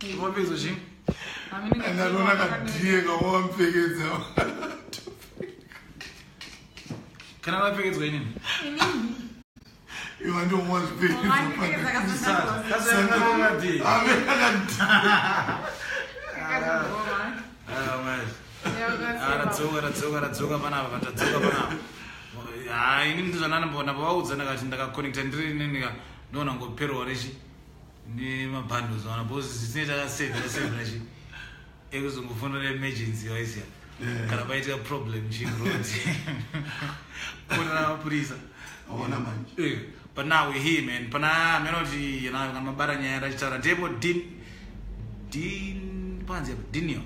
Wapfekedzwa chii? Andanoona kadhiye kawamupfekedza. Kana vapfekedzwa inini? Iwe ndomwazvipfekedza. Kasakadii. Ave akadhiye. Radzoka, radzoka, radzoka panapa, tadzoka panapa. Ha, ini ndizvananambona pavaudza ndakati ndakakonekta ndiri nenika ndoona ngoperwa rechi nemabundles ona because zvisine takasevhera sevhera chi ekuzongofonera emergency waisiya kana paitika problem chiroad fonera mapurisa. Aona manje. But now we're here, man. Pana mena kuti yena kana mabara nyaya rachitaura ndipo din din panzi apa dinio.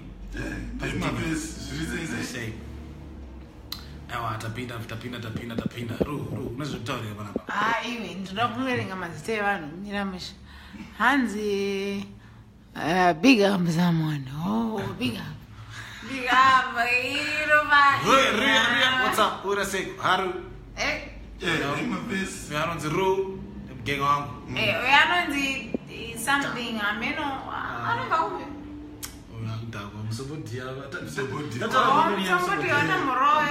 Ndemapesi zviri sei sei. Sei. Aiwa, tapinda, tapinda, tapinda, tapinda. Ru ru unozvitaurira panapa. Ah, iwe ndinoda kuverenga mazita evanhu miramusha. Hanzi big up someone. Oh, big up. Big up. Irova. Ru ru ru, what's up? Ura sei haru. Eh, Ndemapesi. Anonzi ru mgenga wangu. eh, uyo anonzi something ameno anobva kupi? Unakudhakwa musobodia. Musobodia. Oh, musombodi wana murowe.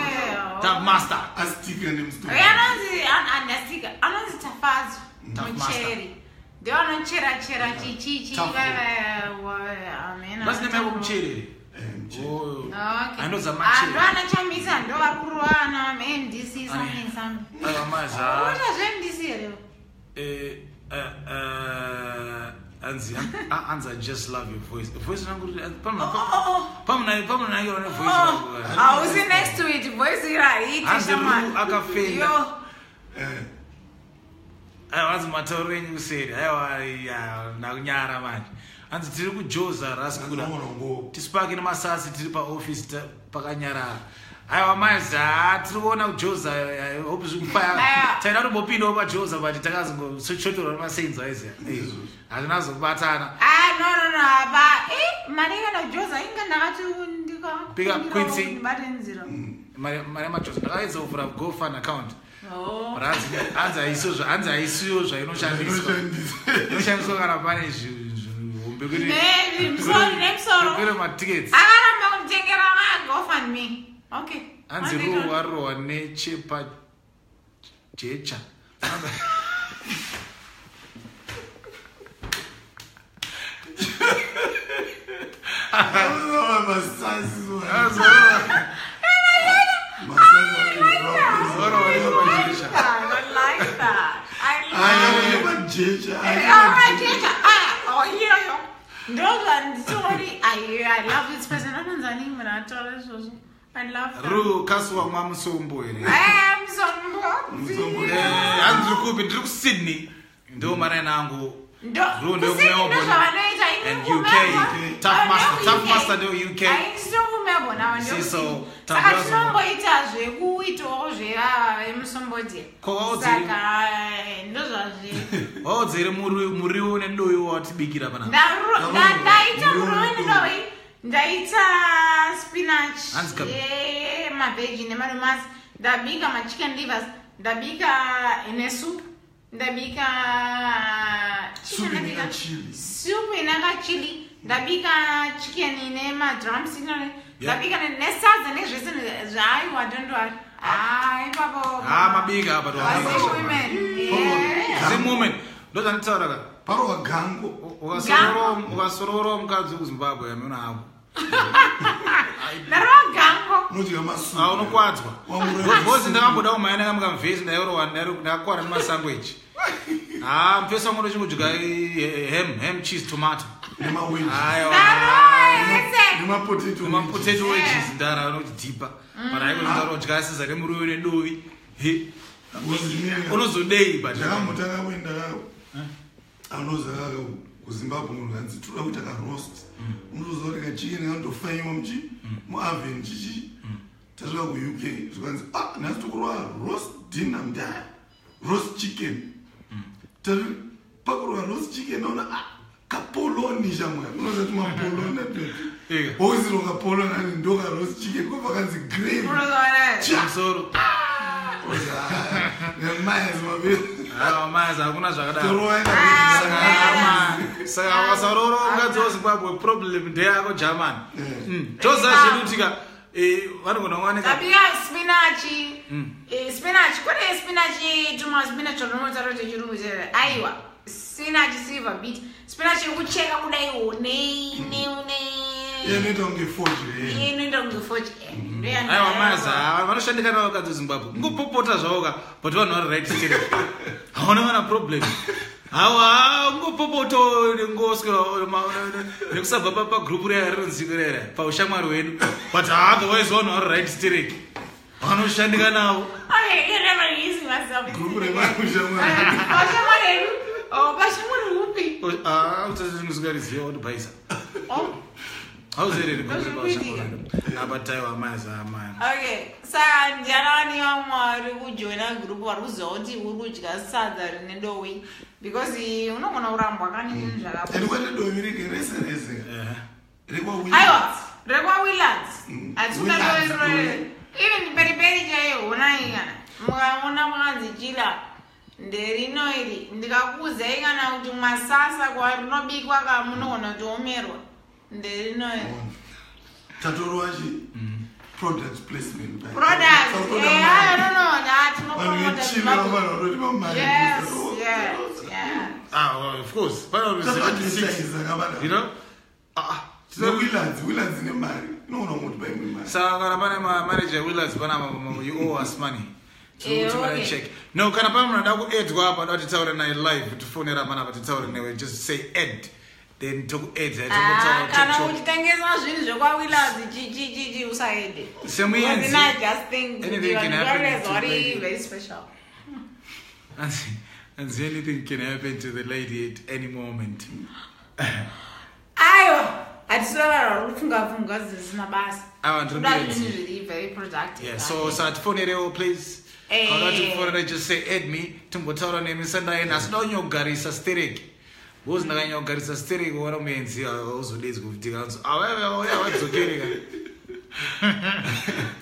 Top master. Astika nemusto. Uyo anonzi andastika anonzi Tafadzo Tough master. Mucheri. Ndio anochera chera chichichi. Tough. Ameno. Basi nemeko mucherere. Oh. Okay. Anodza Ah, machere. ndo anachamisa ndo vari kurwana MDC something something. Aiwa maza. Unoita zveMDC here? Eh, eh, eh, anzi anzi I just love your voice. Voice rangu pamuna pamuna pamuna ne voice rangu. Hausi next to it voice iri haiiti Hanzi shamwari. Ru akafenda. Yo. Aiwa, hanzi matauro enyu kuseri. Aiwa, ya, ndakunyara manje. Hanzi tiri kujoza rasikuda. Tisipake nemasasi tiri paoffice pakanyarara. Aiwa maza, tiri kuona kujoza hope zvikufaya. Aiwa. Taida kutombopindawo pajoza but takazongoshotorwa nemasenzi aiziya. Hazvina kuzobatana. Ah, no no no apa mari kana kujoza inga ndakati ndika Pick up Quincy. ndibate nzira. Mari yemajoza ndakaedza kuvhura GoFund account. Oh. But hanzi haisiyo hanzi haisiyo zvainoshandiswa. Inoshandiswa kana pane zvihombe kwete Ne musoro nemusoro. kwete matickets. Akaramba kunditengera GoFundMe. Okay. Hanzi ru warohwa nechepajecha. Masasi. Hanzi warohwa Masasi. warohwa nechepajecha. I don't like that. I like Majecha. iyoyo ndozvanditori. I love this person. Anonzani munhu ataura izvozvo? I love them. Ru kasuwa mwamusombo here? Eh, Musombo. Musombo. Hanzi ndiri kupi? Ndiri kuSydney. Ndo maraini angu. Ru ndo Kusydney kuMelbourne ndozvavanoita. and UK. Tough master, tough master ndo UK. Aisitokumelbourne ava. Siso, Saka Tambazo. tinomboita zvekuitawo zveava vemusombodhi. Ko waudziri- Saka ndozvazvi Waudzere muriwo nedovi watibikira panapa. Ndaita muriwo nedovi, ndaita spinach Hanzi yemavheji nemadomasi, ndabika machicken livers, ndabika nesoup, ndabika Soup chicken ine ndabika- kachili. soup ine kachili, ndabika chicken ine madrums Yeah. ndabika nesadza nezvese zvaaiwa. Don't worry. Ah, ipapo. Ah, mabika apa. Zim women. Yeah. Zim women. Ndozvanditaura ka. Parowa gango. Ukasorora mukadzi wekuZimbabwe amuna ako. Ndarova gango. Unodya masuku. Ah, unokwadzwa. Wamureva. Bhozi ndakamboda kumhanya ndakamuka ndairowa ndakakwara nemasangweji. Ha, mufesi wangu ndochingodya ham, ham, cheese, tomato. Nemaweji. Aiwa. Ndarova ese. Nemapotato. Nemapotato wedges ndara anotidhipa. But haiko ndodya sadza nemuriwo nedovi. He. Unozodei but. Ndakambotanga kuenda anoza kuZimbabwe munhu kanzi toda kuita karoast. Unotoziva kuti kachicken kanotofaiwa muchi muoven chichi. Tasvika kuUK zvikanzi, ah, nhasi tokurwa roast dinner mudaya roast chicken. Tari pakurwa roast chicken naona, ah, kapoloni shamwari, unoziva kuti mapoloni atoti Ega. wauzirwa kapoloni ani ndoka roast chicken kobva kanzi gravy. Unozoona. Cha! Musoro. Nemaezi maviri. Aiwa mazi, hakuna zvakadaro. Torova Saka vasaroora mukadzi weZimbabwe, problem ndeyako German. Toziva zvedu kuti ka vanogona kuwanika. Tabika spinach. Spinach, kune spinach, tuma spinach rinotaura chechirungu chere. Aiwa, spinach silver beet. Spinach yekucheka kudai ne ne ne. Inoita kunge forge. Inoita kunge forge. Aiwa mazi, vanoshandika navo vakadzi weZimbabwe kungopopota zvavo ka, but vanhu vari right still, hauna kana problem. Hawa ngopopota ngoswera nekusabva pagroup riya rinonziko rera paushamwari hwedu, but otherwise vanhu vari right sterek, vanoshandika navo. Okay, you're never using myself. Group remashamwari. Pashamwari hedu. Oh, pashamwari upi? Usingariziva kutibhaisa. Oh. Hauzereri apa taiwa mazi amaya. Okay, saka ndianani vamwe vari kujoina group vari kuziva kuti uri kudya sadza rine dowi, because unogona kurambwa kani zvinhu zvakapa. And kwete dovi rege rese rese. Rekwa Aiwa, rekwaWillards. Willards, Hatikuda even periperi chaiyo. Honai, kana mukaona mwakanzi chila nderino iri, ndikakuudzai kana kuti masasa kwarinobikwa ka, munogona kutoomerwa. Nderino iri. Tatorova chi product placement. Products, I don't know, Vanhu tinopromota vechina Zimbabwe. vanhu vanotipa mari. Yes. Ah, well, of course pana 76 Tatoadvertisa you know ah. Willards, Willards nemari inogona kungotipa imwe mari. Saka kana pane manager Willards pana, you owe us money. Tinokutumira check. No, kana pane munhu ada kuedwa apa, ada titaure naye live, tifonera panapa titaure newe, just say add, then tokuedza. Ah, kana uchitengesa zvinhu zvekwaWillards chichichichi, usaende. Semuenzi, Because I just think anything can happen to vari lady. very special. And anything can happen to the lady at any moment. Aiwa, hatisina vanhu vari kufunga pfungwa dzisina basa. Aiwa, ndiri Toda muenzi. zvinhu zviri very productive. Yeah, so satifonerewo please. Kana tifonere, just say add me, timbotaura nemi sandai. Asi da kunyogarisa stereki, because ndakanyogarisa stereki wana muenzi auzodedzwa kuti kanzi awaiwauya wadzokereka,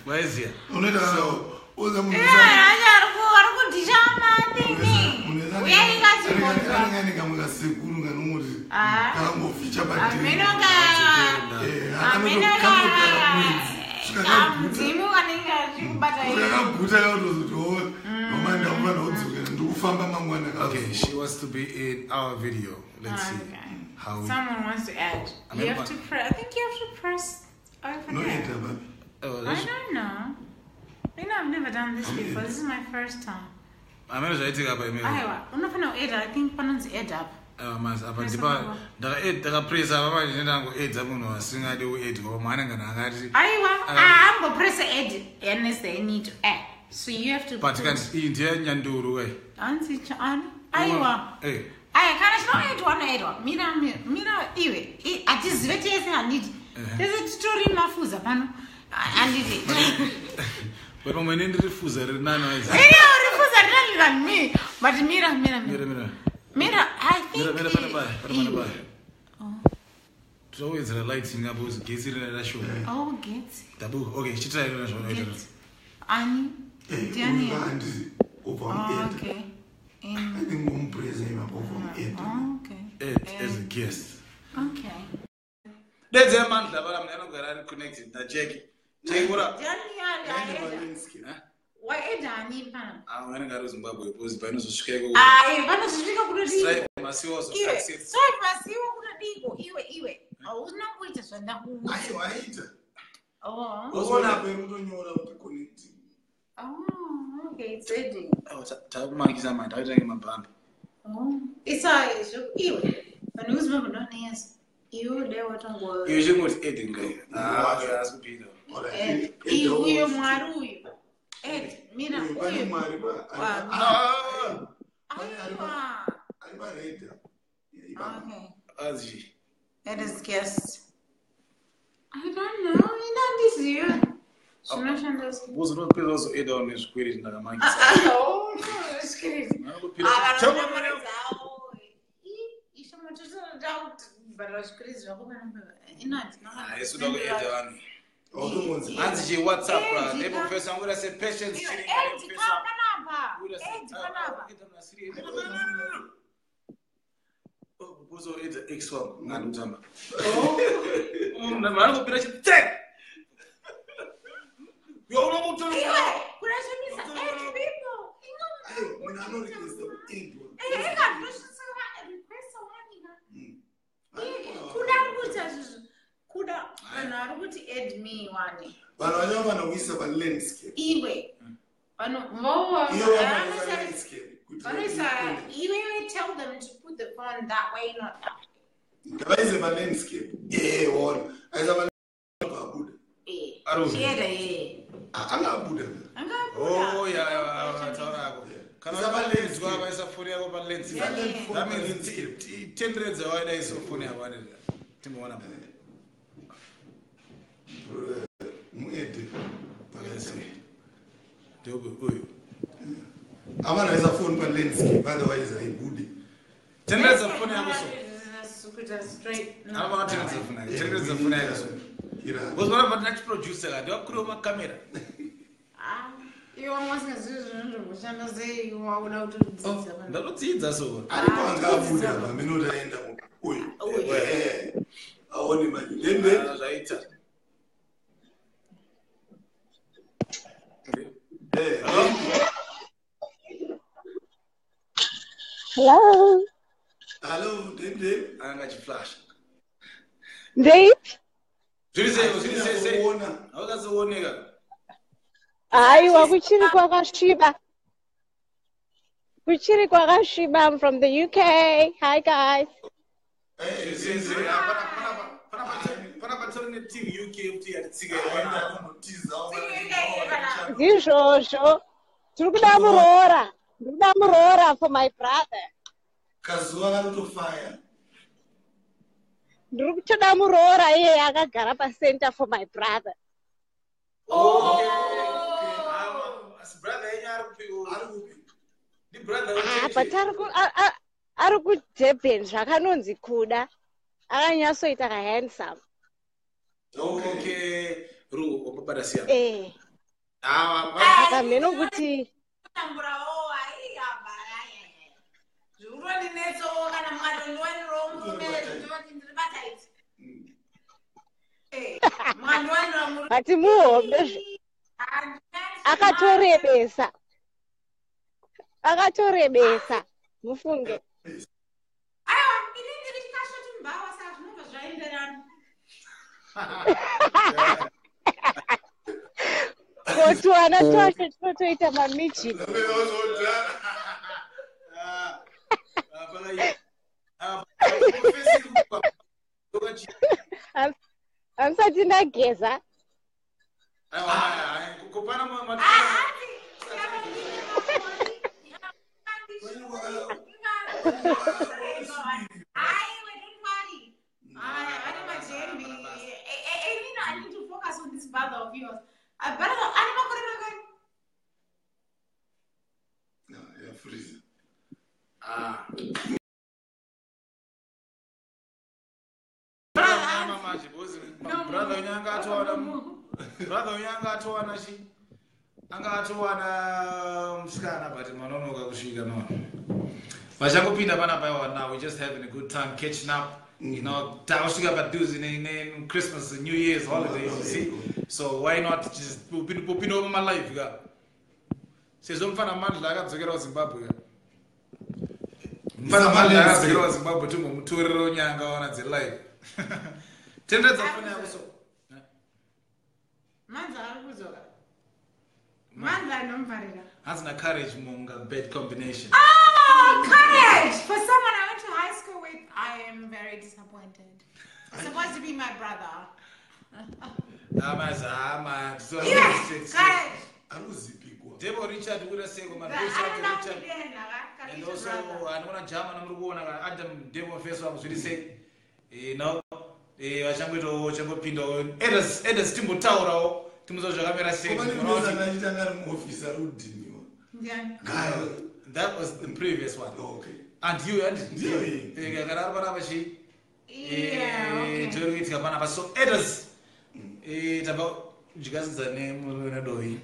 waiziya. Unoita kana uza munhu Aya, ari kudhisha mathingi. Uyai kachibonzwa. anenge ane kamwe kasekuru kanongoti Ah. kakangoficha. Ameno ka mudzimu kanenge achikubata iwe. Kakaguta kakutozoti o mama, ndakufanira kudzokera, ndikufamba mangwana. Okay, she wants to be in our video. Let's see how we Someone wants to add. I You mean, have but- to press. I think you have to press over there. Noita babi. Oh, I don't know. You know, I've never done this before. This is my first time. Ameno zvaitika apa imeo. Aiwa, unofanira kuadd. I think panonzi add up. Mas apa Press ndipa apa. ndakapresa apa manje ndangoedza munhu asingadi kuedwa, pamwe anenge akati. Aiwa, ambopressa add unless they need to add. So you have to. But kanti iyi ndiye nyanduru kai. Hanzi ani? Aiwa. Eh. Aya, kana chinoedwa anoedwa. Mira, mira, mira iwe. Hatizive tese, handiti? Tese titori mafuza pano. Handiti? But pamwe ini ndiri fuza riri nani waizi. Iri uri fuza rinani than me. But mira, mira, Mira mira. mira. Mira, I think. Mira mira, pane paya, pane iwe. paya. Towedzera lighting apo getsi rina rashoma. Oh, getsi. Dabu, okay, chitirai rina zvaunoita. Getsi. Ani? Ndiani? Handisi ubva Oh, mueda. okay. I think umupresa ipapo ubva mueda. Oh, okay. Add as a guest. Okay. Dedze mandla vana munhu anogara ari connected na Jackie. Jackie ura. Ndiani ali? Waeda ani pano? Ah, anenge ari kuZimbabwe because painozosvika ikoko. Ai, panozosvika kutodii? Strive masiwa Iwe, ozo. sorry, masiwa kutodiko. Iwe, iwe. Hauna kuita zvandakuudza. Aiwa, aita. Oh. Uona apo iri kutonyora kuti connecting. Oh, okay, it's ready. Takumanikisa manje, takuita ngemabhambi. Oh. Isa iwe. Vanhu veZimbabwe ndonetsa. Iwe dai watongo. Iwe chingoti add ngai. Ah, asi kupinda. Eh, iwe uyo mwari uyu. Ed, mira Pane uyu. mwari Wa- Ah! Aiwa. ari paredha. Okay. Azi. That is guest. I don't know. Inandiziva. Zvinoshanda sei? Because unopedza uzoedawo nezvikwereti ndakamakisa. Oh, no, that's crazy. Unopinda- Ah, Chama- vanoda mari dzavo. Ishe matotoda kubhadhara zvikwereti zvako panapa. Inati. Ah, isu toda kuedha vanhu. Autongonzi. Hanzi chi WhatsApp Eh, ndipo dzika. professor angoita se patience. Iwe, Chiri, Ed, professor. panapa. Kuita se- Ed, panapa. Kuzoedza ex wangu ngandikutamba. Munhu anongopinda chitek. Yo unongotora. Iwe, kurashamisa eight people. Munhu anorequesta kuendwa. Eh, inga ndosvitsira request wanika. Kuda ari kuita zvizvo. Kuda vanhu vari kuti add me wani. Vanhu vacho vanokuisa palandscape. Iwe. Vanhu Iyo vanoisa vanoisa landscape kuti vanoisa iwewe tell them to put the phone that way not that way. Ngavaise palandscape. Ona aisa palandscape abuda. Eh. Ari kupi? Chieda eh. Angabuda. Angabuda. Oh ya ya taura yako. Kana Isa palens palandscape. vaisa foni yako palens. Isa Yeah. phone That means palandscape. tenderedza waida iso foni yako aneta. Timboona. Muede palandscape. Ndobe uyu. Avanoisa phone palandscape otherwise haibude. Tenderedza foni yako so. Kuita straight. No. Anobva tenderedza foni yako. Tenderedza foni yako so. Ira. Because vanobva tinachiproducer ka ndivakuriwo makamera. Ah, iwe wanga usingazivi zvinozvomboshanda sei wakuda kutodzidzisa vanhu. Ndatodzidza so. Aripo angabuda pamene utaenda uyu. Aone manje. Lembe. Ah, zvaita. Hello. Hello, Dembe. Anga achiflasha. Ndeipi? Zviri sei zviri sei sei. Kuona. Haukatsooneka. Aiwa kuchiri kwakasviba. Kuchiri kwakasviba. I'm from the UK. Hi guys. Zviri sei sei. Ah, Panapa tori neteam UK kuti yatitsika Aenda kunotiza. Ndizvozvo. Tiri kuda muroora. Ndiri kuda muroora for my brother. Kazuva kanotofaya. Ndiri kutoda muroora iye akagara pacenter for my brother. Asi brother yenyu ari kupi? Ari kupi? Ndi brother Ah, wechechi. but ari ku- ari kuDurban zvakanonzi kuda. Akanyatsoita kahandsome. Okay. Ru, wapapata siya. Eh. Ah, Saka mheno kuti Tamburawo, ai, aba, ai, ai, ai. Zvirikutondinetsawo kana mukatondiwanirawo murume ndinoti ndiri pataiti. Eh, mukandiwanira murume. but muhombe zve. Akatorebesa. Akatorebesa. Mufunge. Aiwa, ini ndiri chikashoti mubhawa saka zvinobva zvaenderana. Kotuana twacho tinotoita mamijini. Ah, ah, pakai. Ah, professor kupa. Hamusati ndageza. Aiwa, hai, kupana Ah, hanzi, kana ndine Aiwe, don't worry. Aya, ane majembi. Inini, I need to focus on this brother of yours. Ah, brother, ane makore mangani? Ya freeze. Ah. Brother, Manje, because brother wenyu anga atowana brother wenyu anga atowana chi anga atowana musikana but manonoka kusvika no vachangopinda panapa iwa now we just having a good time catching up you know takusvika padhuze ne Christmas New Year's holidays you see so why not just upindawo mumalive ka sezvo mufana Mandla akadzokera kuZimbabwe ka mufana Mandla akadzokera kuZimbabwe timbomutorerawo nyanga wana dzelive tenderedza foni yako so Mandla ari kudzoka. Mandla anomufarira. hanzi naCourage Monga bad combination. Oh, courage! For someone I went to high school with, I am very disappointed. Supposed to be my brother. Amazama Yes, courage. Ari kuzipikwa. Debo Richard kuita seko I don't know Richard who then, and like, also brother. andikuona jama namuri kuona ka Adam Debo face wako zviri sei no vachangoitawo changopindawo edas timbotaurawo timboziva zvakamira sei. Komani Tinoona kuti- mesa achitanga ari muofisi ari kudhiniwa. Ndiani? Gaya. That was the previous one. Okay. And you and Ndiyo iyi. kana ari panapa chi Yeah, okay. tori kuitika panapa so edas Tabva kudya sadza nemuriwo nedovi.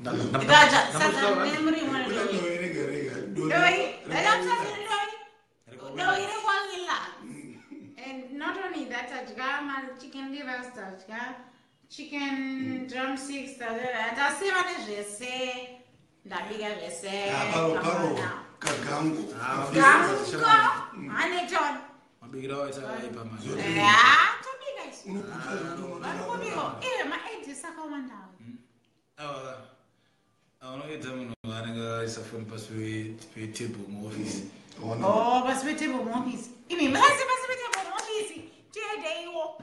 Ndikadya sadza nemuriwo nedovi. Dovi rega rega. Dovi, ndakadya dovi. Dovi rekwakila. And not only that, tadya ma-chicken livers, tadya chicken drumsticks, taseva nezvese. Ndabika zvese. Paro paro kagangu. Gango, hanetoni. Mabikiro acho akaipa manje. Ya, tobika isu. Unoguta zvekuti Varikubika, iye ma-edis akawandawo. Awa, unoedza munhu anenge aisa foni pasi petable muofisi. unoona. Oh, pasi petable muofisi. Imi, masi pasi petable muofisi. Tiedeiwo.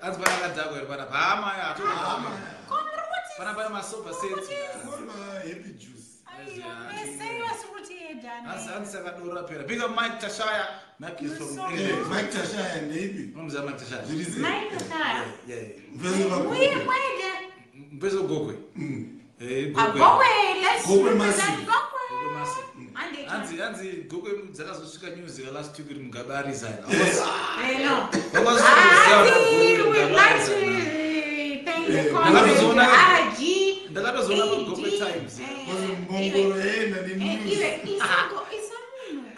Anzi pana akadhakwa here panapa? Hama ya, Hama. Komuri kuti Pana pane masofa sets. Muri ma-happy juice. Sei vasiri kutiedha Hanzi hanzi sakadora pera. Big up Mike Tashaya. Mike is from So- England. Mike Tashaya ndeipi? Unomuziva Mike Tashaya? Zviri sei? Mike Tashaya. Yeah, yeah. Mfesi Uye vaGokwe. mwede. Mupesi Gokwe. Eh, Gokwe. Agokwe, let's Gokwe represent massive. Gokwe. Gokwe massive. Handei. Hanzi hanzi Gokwe dzakazosvika news ya last week kuti Mugabe aresign. Eh, no. Vakazosvika Hanzi, kuti we Mugabe like aresign. to thank the Eh, comrade ndakatozoona- RG. Ndakatozoona paGokwe AD, Times. eh, Kozi iwe, mbongoro yaenda eh, nenews. iwe, isa munhu.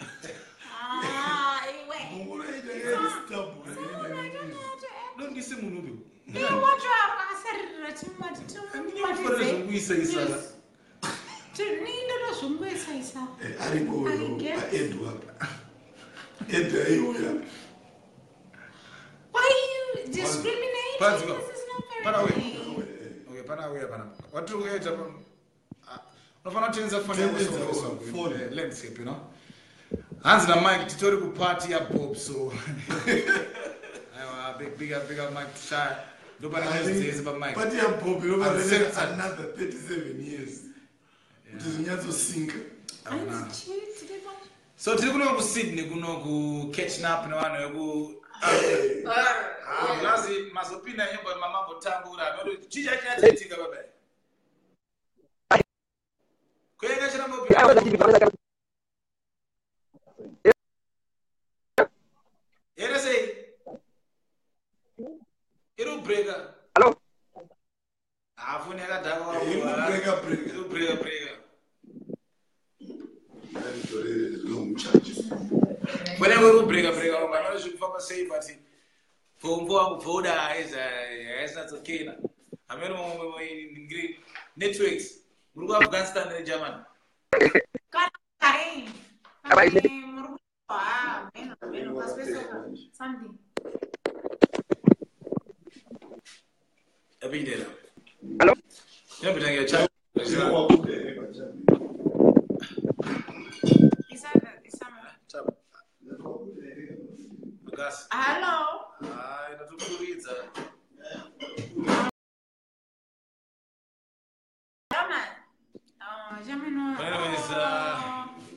Ah, iwe. Mbongoro yaita yaita Isa munhu, I don't know how to act. Dongise munhu upi? Iwe wacho akasaririra timati Andinyakufarira zvokuisa isa. nindotozvongoisa isa. Aripo uyo I guess. paEdward. Ed aiuya. Why are you discriminating? Panzwa. This is not very Pana we. nice. Okay, pana uya panapa. Watiri kuita unofanira kutengesa foni yako Tengesa so- so- phone. eh, landscape, you know. Hanzi naMike titori kuparty yaBob so. Aiwa, big big up big up Mike Tashaya. Ndopane news dzese paMike. Pati yaBob inobarira Uncensored. another 37 years. Kuti zvinyatsosinka. Hanzi chii tiri pa- So tiri kuno kuSydney kuno ku catching up nevanhu veku Ah, blazi mazopinda nyumba mamambotangura ameno chii chachinyatsaitika baba. Kuyenga chirambopinda. Here sei? Iri kubreka. Hello? Ah, foni yakadhakwa. Iri kubreka, breka. Iri kubreka breka. Ngaritore long charges. Foni yangu iri kubreka breka vamwe vanoti zviri kufamba sei but pfumvu wangu pfuda haisinatsokeina. Hameno mamwe networks. Muri kuAfghanistan neGermany. Kana Bahrain. Pamwe muri ku- Ah, mheno, mheno, pasi pesoka. Something. Yapindela. Hello? Inopinda cha. Wabuda here pachabi? Isa- Cha. Wabuda here? Gas. Hello. Ah, inatokuridza. German. Oh, German. Anyways,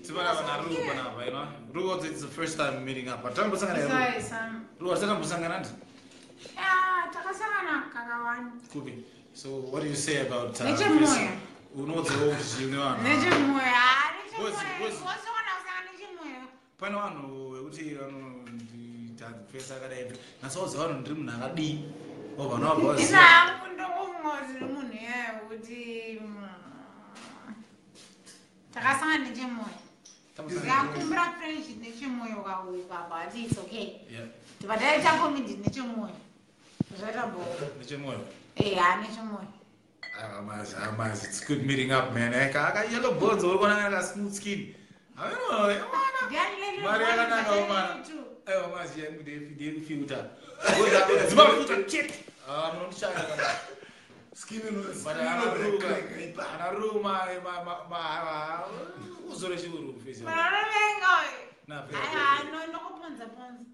tipanapa naRuo panapa, you know. Ruo, it's the first time meeting up. Hatambosangana here. Sorry, some. Ruo, hatisambosangana ndi? Yeah, takasangana kakawanda. Kupi. So what do you say about Nechemoyo. Unoudzawo kuti chii nevanhu? Nechemoyo. Ah, Ngozi, nechemoyo. ngozi. Wosokona kusangana nechemoyo. Pane vanhu vekuti vanondipfesa akadai. Nasaudza vanhu ndiri munhu akadii. Vobva vanobva Ina vaziva. hangu ndokunga kuti ndiri munhu iyeye kuti takasangana nechemoyo. Tambosangana. Ndikakumbira friendship nechemoyo ukauka but it's okay. Yeah, Tibva taita comedy nechemoyo. Zvaita bho. nechemoyo. Eya, nechemoyo. Ah, mazi, ah, mazi, it's good meeting up, man. Eh, ka yellow bones uri kuona kana smooth skin. Ameno, eh, mwana. Ndiani leli Mari one yakanaka but mwana. two. Aiwa mazi yangu ndeyefilter. Dzima filter check. Ah, munondishaya kana. Skin ino- But skin inobreak, ipa. ana ruma ma uzore churu face. Munhu anovenga uyu. Na Aiwa, no, nokuponza ponza.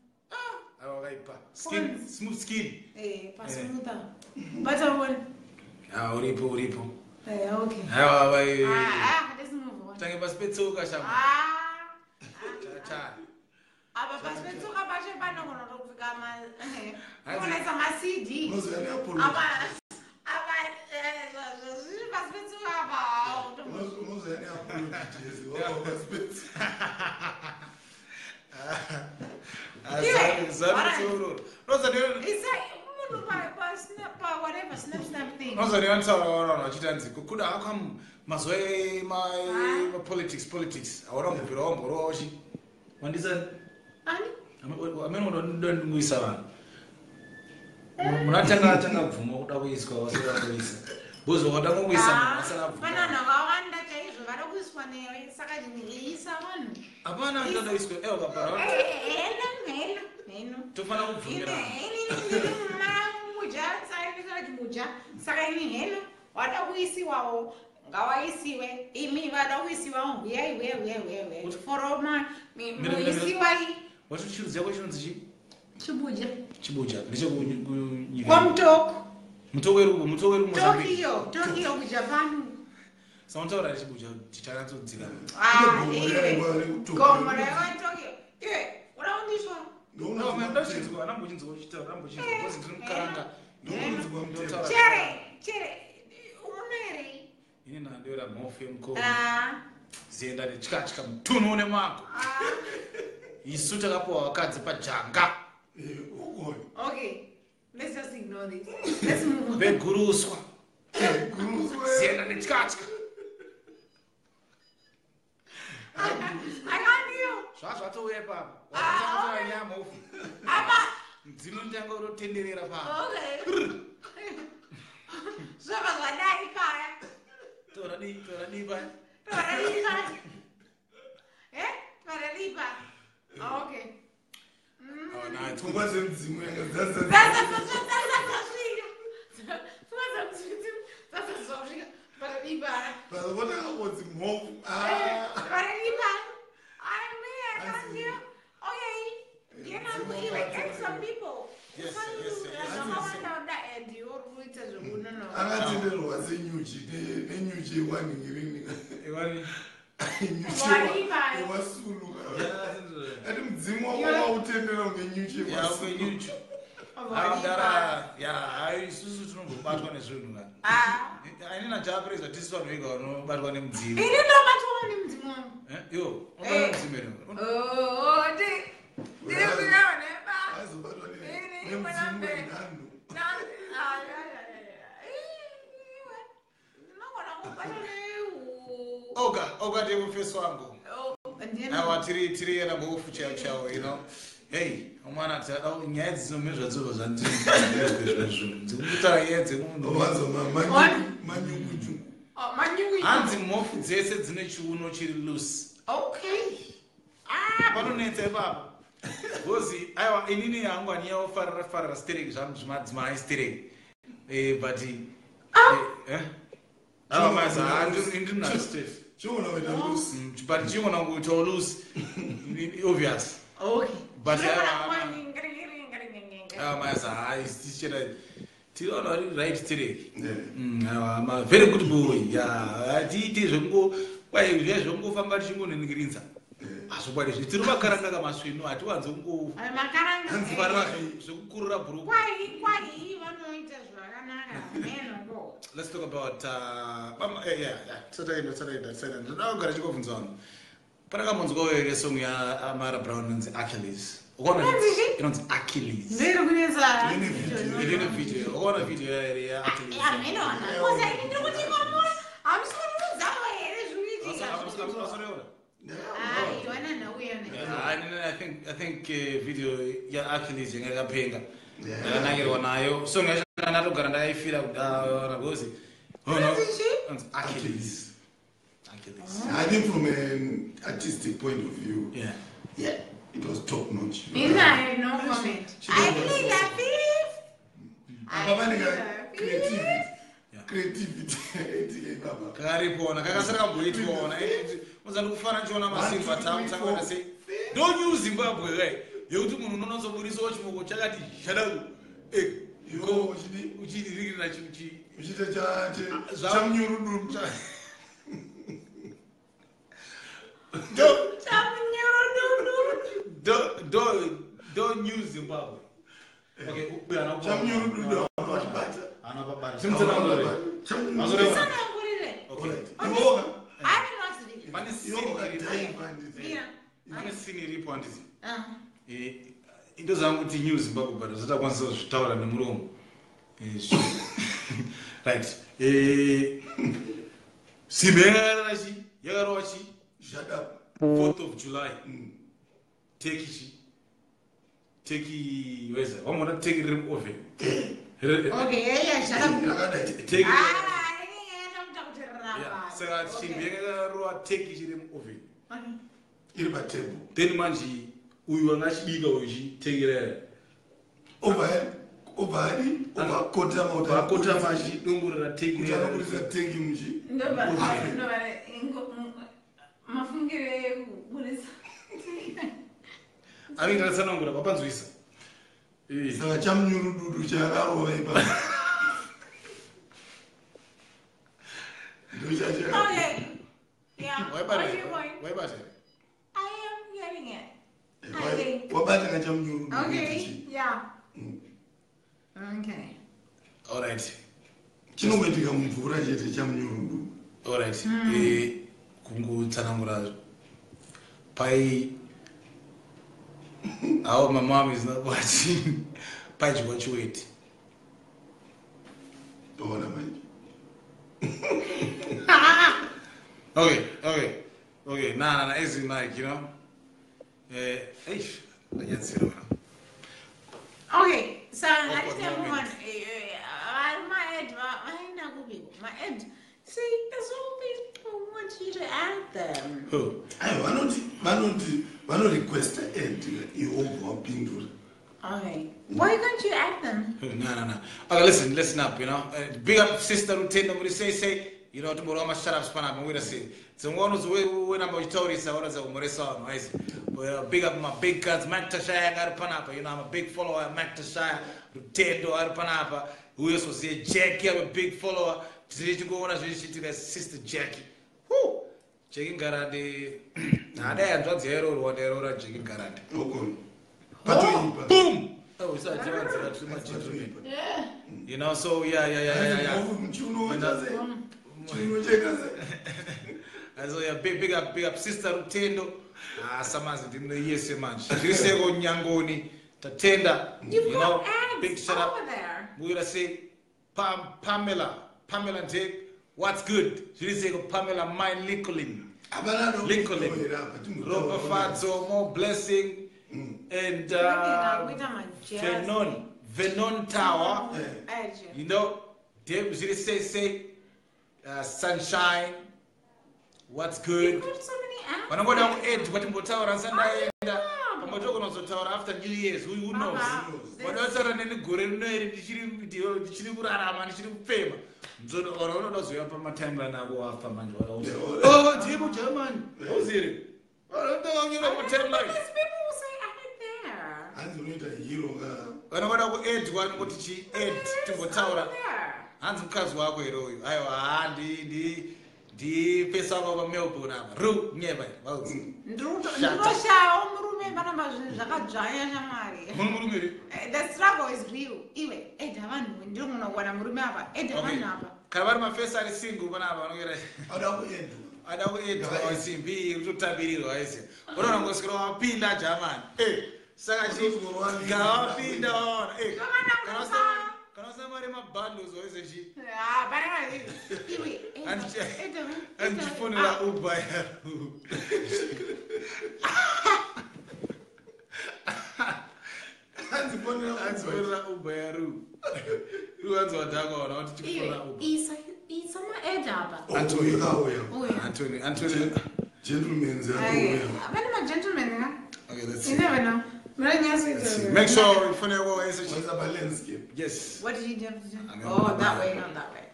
Aiwa wakaipa. Skin, smooth skin. Eh, pasmoother. But I will. Ah, uripo uripo. Eh, okay. Aiwa vai. Ah, ah, let's move on. Tange pasi petsoka shama. Ah. Cha cha. Apa pasi petsoka pacho panogona kutopfeka ma Hanzi- kuonesa ma-CD. Unoziva neapology. Apa apa zviri pasi petsoka apa. Unoziva neapology jezi. Wabva pasipetsi. Iwe, Alright. Isai munhu pa snap, pa whatever, snap snap thing. Nozandivanitaura vanhu vachiti anzi kuda akam mazuva emapolitics politics hauna kumbobvira wamborowa uchi wandisa. Ani? Amene unodonguisa vanhu munatanga atanga kubvuma kuda kuiswa vasada kuisa because wakatanga kuisa munhu asana Pana bvuma. vanhu vakawanda chaizvo vada kuiswa newe, saka isa vanhu. Hapana anoda kuiswa ewa kapara. Heno, heno, heno. Tofanira kubvumirana. Muja saaimuja, saka ini heno wada kuisiwawo ngawaisiwe, imi vada kuisiwawo huyai, huyai, huyai, huyai, huyai, foroma. Mire, mire, mire. Muisiwai. Wati chirudzi chako chinonzi chii? Chibuja. Chibuja ndechekunyika. Kwamutoko. Mutoko iri mutoko iri Mozambique. Tokyo, Tokyo kuJapan. Sauntaura chibuja chichanatsodzika. Ah, Gomo iwe. raingwa rekuTokyo. Gomo raingwa Tokyo, iwe uda kundiswa. Ndochinzwa ndambochinzwa uchitaura, ndambochinzwa because ndiri mukaranga. Ndokunzwa mutemo. Ndotaura. Chere chere unoerei? Ini ndandoera mhofu yemukoma. Ah, Zienda netyatya mutunhu une mwako. ah. Isu takapuwa vakadzi pajanga. Ukoyo. Okay, let's just ignore this. Let's move on. Veguruswa. Guruswe. Zienda netyatya. I can't deal. Zvazvatouya ipapo. Ah, Wakatanga okay. nyaya mhofu. Apa. Dzinotanga kutotenderera papa. Okay. Zvabva zvadai paya. Tora dii, tora dii paya. Tora paya. Eh? Tora paya. Okay. Oh, nah, it's Pfungwa dzemudzimu yanga dzazadza. Dzazazazazazasvika. Pfungwa dzemudzimu dzazazosvika. Tora paya. Vatakangoti mhofu. Eh, tora paya. I mean, I can't deal. Okay. You know, iwe get some people. Yes, yes, yes, yes. Zvakawanda and iwe uri kuita zvekunonoka. Akatenderwa senyuchi nenyuchi yekwanhingirini. Iwani. Nyuchi Waripa. yewasulu. Yeah, Ati mudzimu wako wautendera kunge nyuchi yewasulu. kwenyuchi. Mdara, ya, hayi isusu tinombobatwa nezvinhu ka. Ah. Ini naJapreza tisu vanhu vega vanobatwa nemudzimu. Ini ndobatwa nemudzimu wangu. Eh, Yo, unobatwa Eh. nemudzimu here? Oh, ndiri kuyawa neba. Azobatwa Ini, nemudzimu mwanambe. wenhando. Na- ah, ya, ya, ya, ya. Iwe, ndinogona kubatwa Oga, oga ndiye mufesi wangu. Oh, ndiye- Aiwa tiri yena mhofu chaiwo chaiwo, you know. Hey, umwana nyaya dzinomhe zvadzobva zvandizvinhu. Dzikutaura nyaya dzemunhu. Wanzo One. manyukunyuku. Oh, manyuwi. Hanzi mhofu dzese dzine chiuno chiri loose. Okay. Ah, panonetsa ipapo because aiwa inini hangu handinyaufarira farira stereki zvangu zvemadzimai stereki. Eh, but eh, aiwa maza ndinayo straight. Chiona kuita loose. But chiona kuitawo loose obvious. Okay. But Ndinogona aiwa, kuva ngiri. aiwa maza hai tichena tiri vanhu vari right stereki. Yeah. Aiwa ma very good boy ya hatiiti zvekungo kwai zviya zvekungofamba tichingoninikirinza hazvokwadi zvi tiri makaranga kamasvinu hatiwanze kungo Ai, makaranga. farira zvekukurura bhuruku. Kwai vanoita zvakanaka. Meno. Let's talk about yeah. Tisataenda, tisataenda, tisataenda. Ndoda kugara chikobvunza vanhu. Panakamonzwawo here song yaAmara Brown inonzi Achilles? Ukaona Inonzi chii? Inonzi Achilles. Ndiri kunetsa. Ine video. Ine video. Ukaona video here yaAchilles? Ameno ana. Kosa ini ndiri kuti kwamura. Hamusi kundiudzawo here zviri kuitika? Wasoriona? Ah, iwana nauya ne. Yeah, I think video yaAchilles yanga yakapenga. Yeah. Ndakanakirwa nayo. Song yacho ndatogara ndaifira kudara because Inonzi chii? Inonzi Achilles. Achilles. I think from an artistic point of view, Yeah. yeah, it was top notch. Ini I have no comment. She I don't plead the fifth. I Apa pane plead ka the fifth. creativity. Yeah. Creativity. Aitika ipapa. Kakaripona kakasara kamboitwaona unza ndikufana ndichiona masimba One, two, three, tamutangaona four. sei ndo new Zimbabwe kai yekuti munhu unonatsoburisawo chimoko chakati chadau Iwo uchidi uchiririkirira chichi uchiita chamunyurududu. ndo Chamunyurududu. ndo new Zimbabwe. Okay, uyu haana kupa- Chamunyurududu vachibata. haana kubata. Chimutsanangurire. Chamunyurududu. Tsanangurire. Okay. Iwoka. I haven't watched the video. Pane scene Iwoka iripo. dive handiti. Mira. Pane scene iripo handiti. Ah. Eh, Indozama kuti New Zimbabwe, but zvatakwanisa kuzvitaura nemuromo. Right. Simba yakarara chi? Yakarova chi? Shut up. 4th of July. Turkey chi? Turkey weza. Wamona turkey riri muoven. Okay, yeah, shut up. Yakadai. Turkey. Ah, inenge kuti Yeah. ramba. Saka chimbi yakarova turkey chiri muoven. Okay. Iri patable. Then manje uyu anga achibika uyu chi turkey raya. Obva adi obva akotama kuti Vakotama achidongorera turkey kuti raya. anoburitsa teki muchi. Ndobva mafungiro ekuburitsa. Anenge akatsanangura papanzwisa. Saka chamunyurududu chakarova ipapo. Ndochacha. Okay. Yeah. Waibata What's here? your point? Waibata here? I am getting it. I think. Wabata kachamunyurududu. Okay. Yeah. Okay. All right. Chinongoitika mumvura chete chamunyurududu. All right. Kungotsanangura pai how my mom is not watching paidyiwa chiweti. Toona manje. Okay. Nah. As in like, you know. Eish, ndanyadzira wena. Okay. So Awkward ngatite move on. moment. Vari maed vaenda kupiko maed. See, there's all these people who want you to add them. Who? Aiwa, vanoti vanorequesta ed iwe wobva wapindura. Okay. Why can't you add them? Who? No. Okay, listen up, you know. Big up sister Rutendo muri sei sei. You know, tomorrow I'm shut up span up wait a see. So one was when I'm uchitaurisa unoza kumuresa vanhu aisi. But big up my big guns, Mac Tashaya ari panapa. You know, I'm a big follower of Mac Tashaya. Rutendo ari panapa. Who else was here? Jackie, I'm a big follower. Tiri chingoona zviri sister Jackie. Woo! Jackie Ngarande. Hadai hanzvadzi yairoorwa ndairoora Jackie Ngarande. Ogona. Patoipa. Boom! Oh, it's a gentleman. Patoipa. You know, so yeah. Chiuno chase. Chiuno chekase. And so yeah, big up sister Rutendo. Ah, samazi ndimno yese manje. Zviri seko Nyangoni. Tatenda. You've You know, got ads big shout out. over there. We're gonna say Pamela Ndek, what's good? Zviri seko Pamela Mine Lincoln. Hapana Lincoln. anokutoera apa timbotaura. Ropafadzo, more blessing. And Kuita majazz. Venon Tower. Add you. You know, Dave Ziri say, sunshine, what's good? You've got so many ads. Vanongoda kuadd kuti mbotaura nsandaenda Ah. pamwe togonozotaura after New Year's, who knows? Baba, Vanotaura neni gore rino iri ndichiri kurarama ndichiri kupfema. Ora unoda kuzouya pamatimeline ako wafa manje Yeah. Oh, ndiye muGermany. Uziri. Unoda But kutimeline. there's people who say add it there. Hanzi unoita hero ka. Vanogoda kuaddwa nekuti chi add timbotaura. Over there. Hanzi mukadzi wako here uyu aiwa ha ndipesa wako pamelbourne apa ru nyeva vaudzi Shut up. Ndinoshayawo murume panamba zvinhu zvakadzvanya shamwari. mune murume here The struggle is real. Iwe, eda vanhu ndiri kuwana murume apa. Eda Okay. vanhu apa. Kana vari mafesi ari single panapa vanongera Ada kuedwa. ada kuedwa simbi kutotambirirwa aisi unoona ngoswera wapinda jamani. Saka chi gawapinda waona. Kana usina mari mabundles waise chi Ah, panapa iwe. Eda vanhu. andichifonera Uber yaru. Hanzi fonera Uber. Andichifonera Uber yaru. Ruanzi wadhaka waona kuti Iwe, chifonera Uber. isa maed apa. Antonio akauya. Uya. Anthony. Gentlemen's Aye, akauya. Pane magentlemen ka? Okay, let's You see. never know. Let's see. Make sure you phone your waise chi. Waisa palandscape. Yes. What did you do? I mean, Oh, that way, not that way.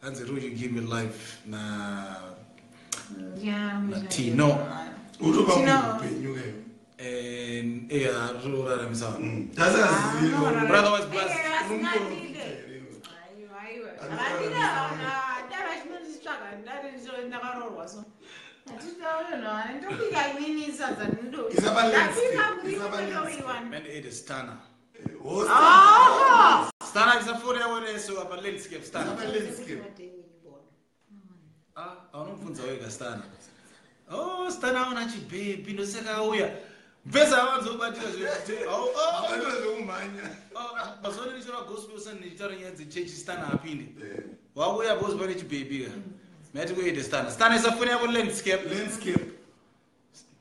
Hanzi Ru, you give me life na Yeah. Na Tino. Utopa Tino. munhu upenyu kayo. And yeah, ruraramisa. Tasaziva. Brother was blessed. Man, it is Stana. Stana is a phone yawo so apa landscape Stana. Isa palandscape. Ah, aunomubvunza wega Stana. Oh, Stana aona chibhebhi ndosaka auya. Mvesa avanzobatira Abatira zvekumhanya. Mazuva ano ndichitora gospel Sunday ndichitaura nyaya dzechechi Stana apinde. Wakuuya because pane chibhebhi ka. Mati kuende Stana. Stana isa foni yako landscape. Landscape.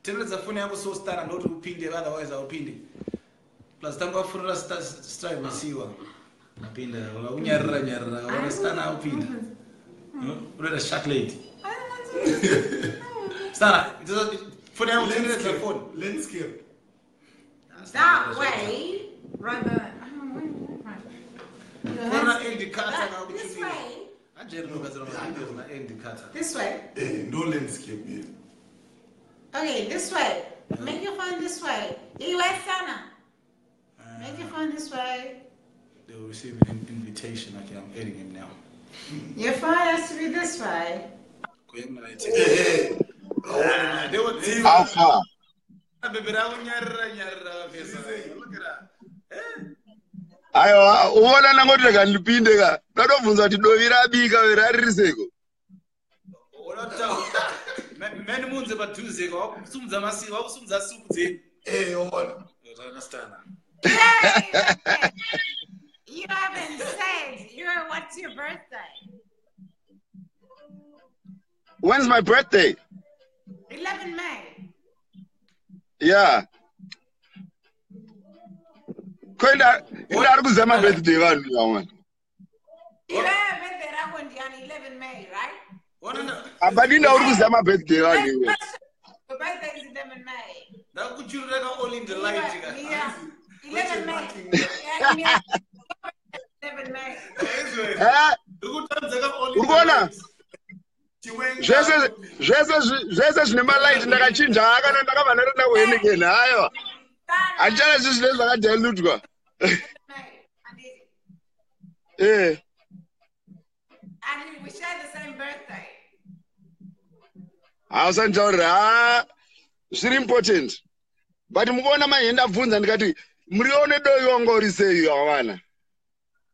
Tenderedza foni yako so Stana ndoti upinde otherwise haupinde. Plus tanga wafonera Strive Masiwa. Apinda wakunyarira nyarira waona Stana apinda. Unoita shark lady. Stana, foni yako tenderedza foni. Landscape. That way, rather. Fona Andy Carter This kakuchumira. way. Anjeri ndogadzira mavideos na Andy Carter. This way. Ndo landscape yeah. Okay, this way. Make your phone this way. Iwe sana. Make your phone this way. They will receive an invitation. Okay, I'm adding him now. Your phone has to be this way. How far? Aiwa, uona nangoti rega ndipinde ka. Ndatobvunza kuti dovi rabika raririseko. Meni munze padhuze ka wakusumudza masi wakusumudza supu dzenyu. Ona. Understand. You haven't said you're what's your birthday? When's my birthday? 11 May. Yeah. Ko inda ari kuziva mabirthday vanhu vamwe. Iwe birthday rako ndiyani 11 May, right? Apa dinda uri kuziva mabirthday vanhu iwe. Your birthday is 11 May. Ndakuchurira ka all in the light ka. Yeah. 11 May. Yeah, yeah. 11 May. Eh, Ndikutandza ka all in uri kuona? Chiwenga. Zvese zvine malight ndakachinja akana ndakabva ndaenda kuHeineken aiwa. Handichada zvinhu zvinenge zvakadilutwa. May. Anditi. Eh. And we share the same birthday. Hausanditaurira ha zviri important. But mukuona manje ndabvunza ndikati muriwo nedovi wanga uri sei wavana.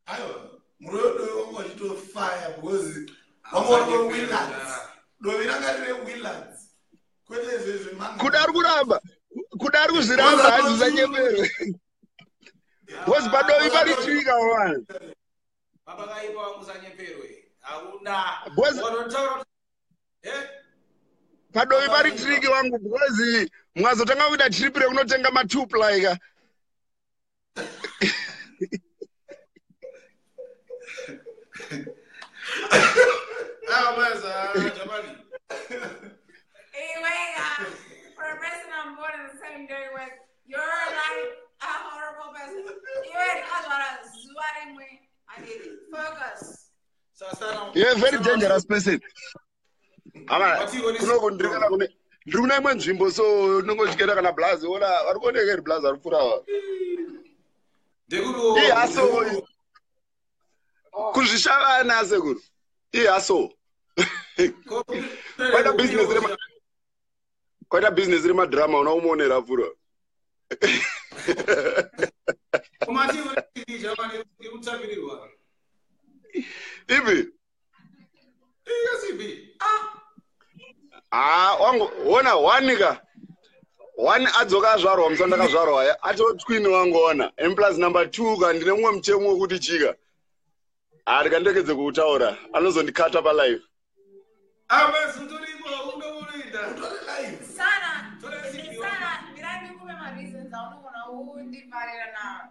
Aiwa, muriwo dovi wanga uchitofaya because wanga uri weWillards. Dovi ranga riri Willards. Kwete zvezvemanga. Kuda ari kuramba. Kuda ari kuzviramba hanzi usanyepere. Because padovi pari trika wavana. Baba kaipa wangu usanyeperwe. Hakuna. Boss- Wanotaura eh Padovi pari triki wangu because mukazotanga kuita trip rekunotenga ma2 ply ka. Ah, baza, Jamani. Anyway, for a person I'm born on the same day with, you're like a horrible person. Iwe ndakazvara zuva rimwe. Anditi. Focus. Sasana. You're a very dangerous person. Amana, kunoko ndiri kana kune ndiri kuna imwe nzvimbo so ndinongotyera kana blazi ona vari kuoneka iri blazi ari kupfuura ava. Ndekuti Ihaso. Kuzvishavana sekuru. Ihaso. Kwaita business rema Kwaita business remadrama una umuonera pfuura. Kumati Jamani ikutapirirwa. Ipi? Ikasipi. Ah, wangu ona one ka. One adzoka azvarwa musi wandakazvarwa aya ato twin wangu ona. And plus number 2 ka ndine mumwe mutemo wekuti chika. Ah, ndikandiregedze kuutaura. Anozondikata pa live. Ah, utoripo unoenda. Utori live. Sana, Tora sipi sana, mira ndikupe ma-reasons aunogona kundifarira nawo.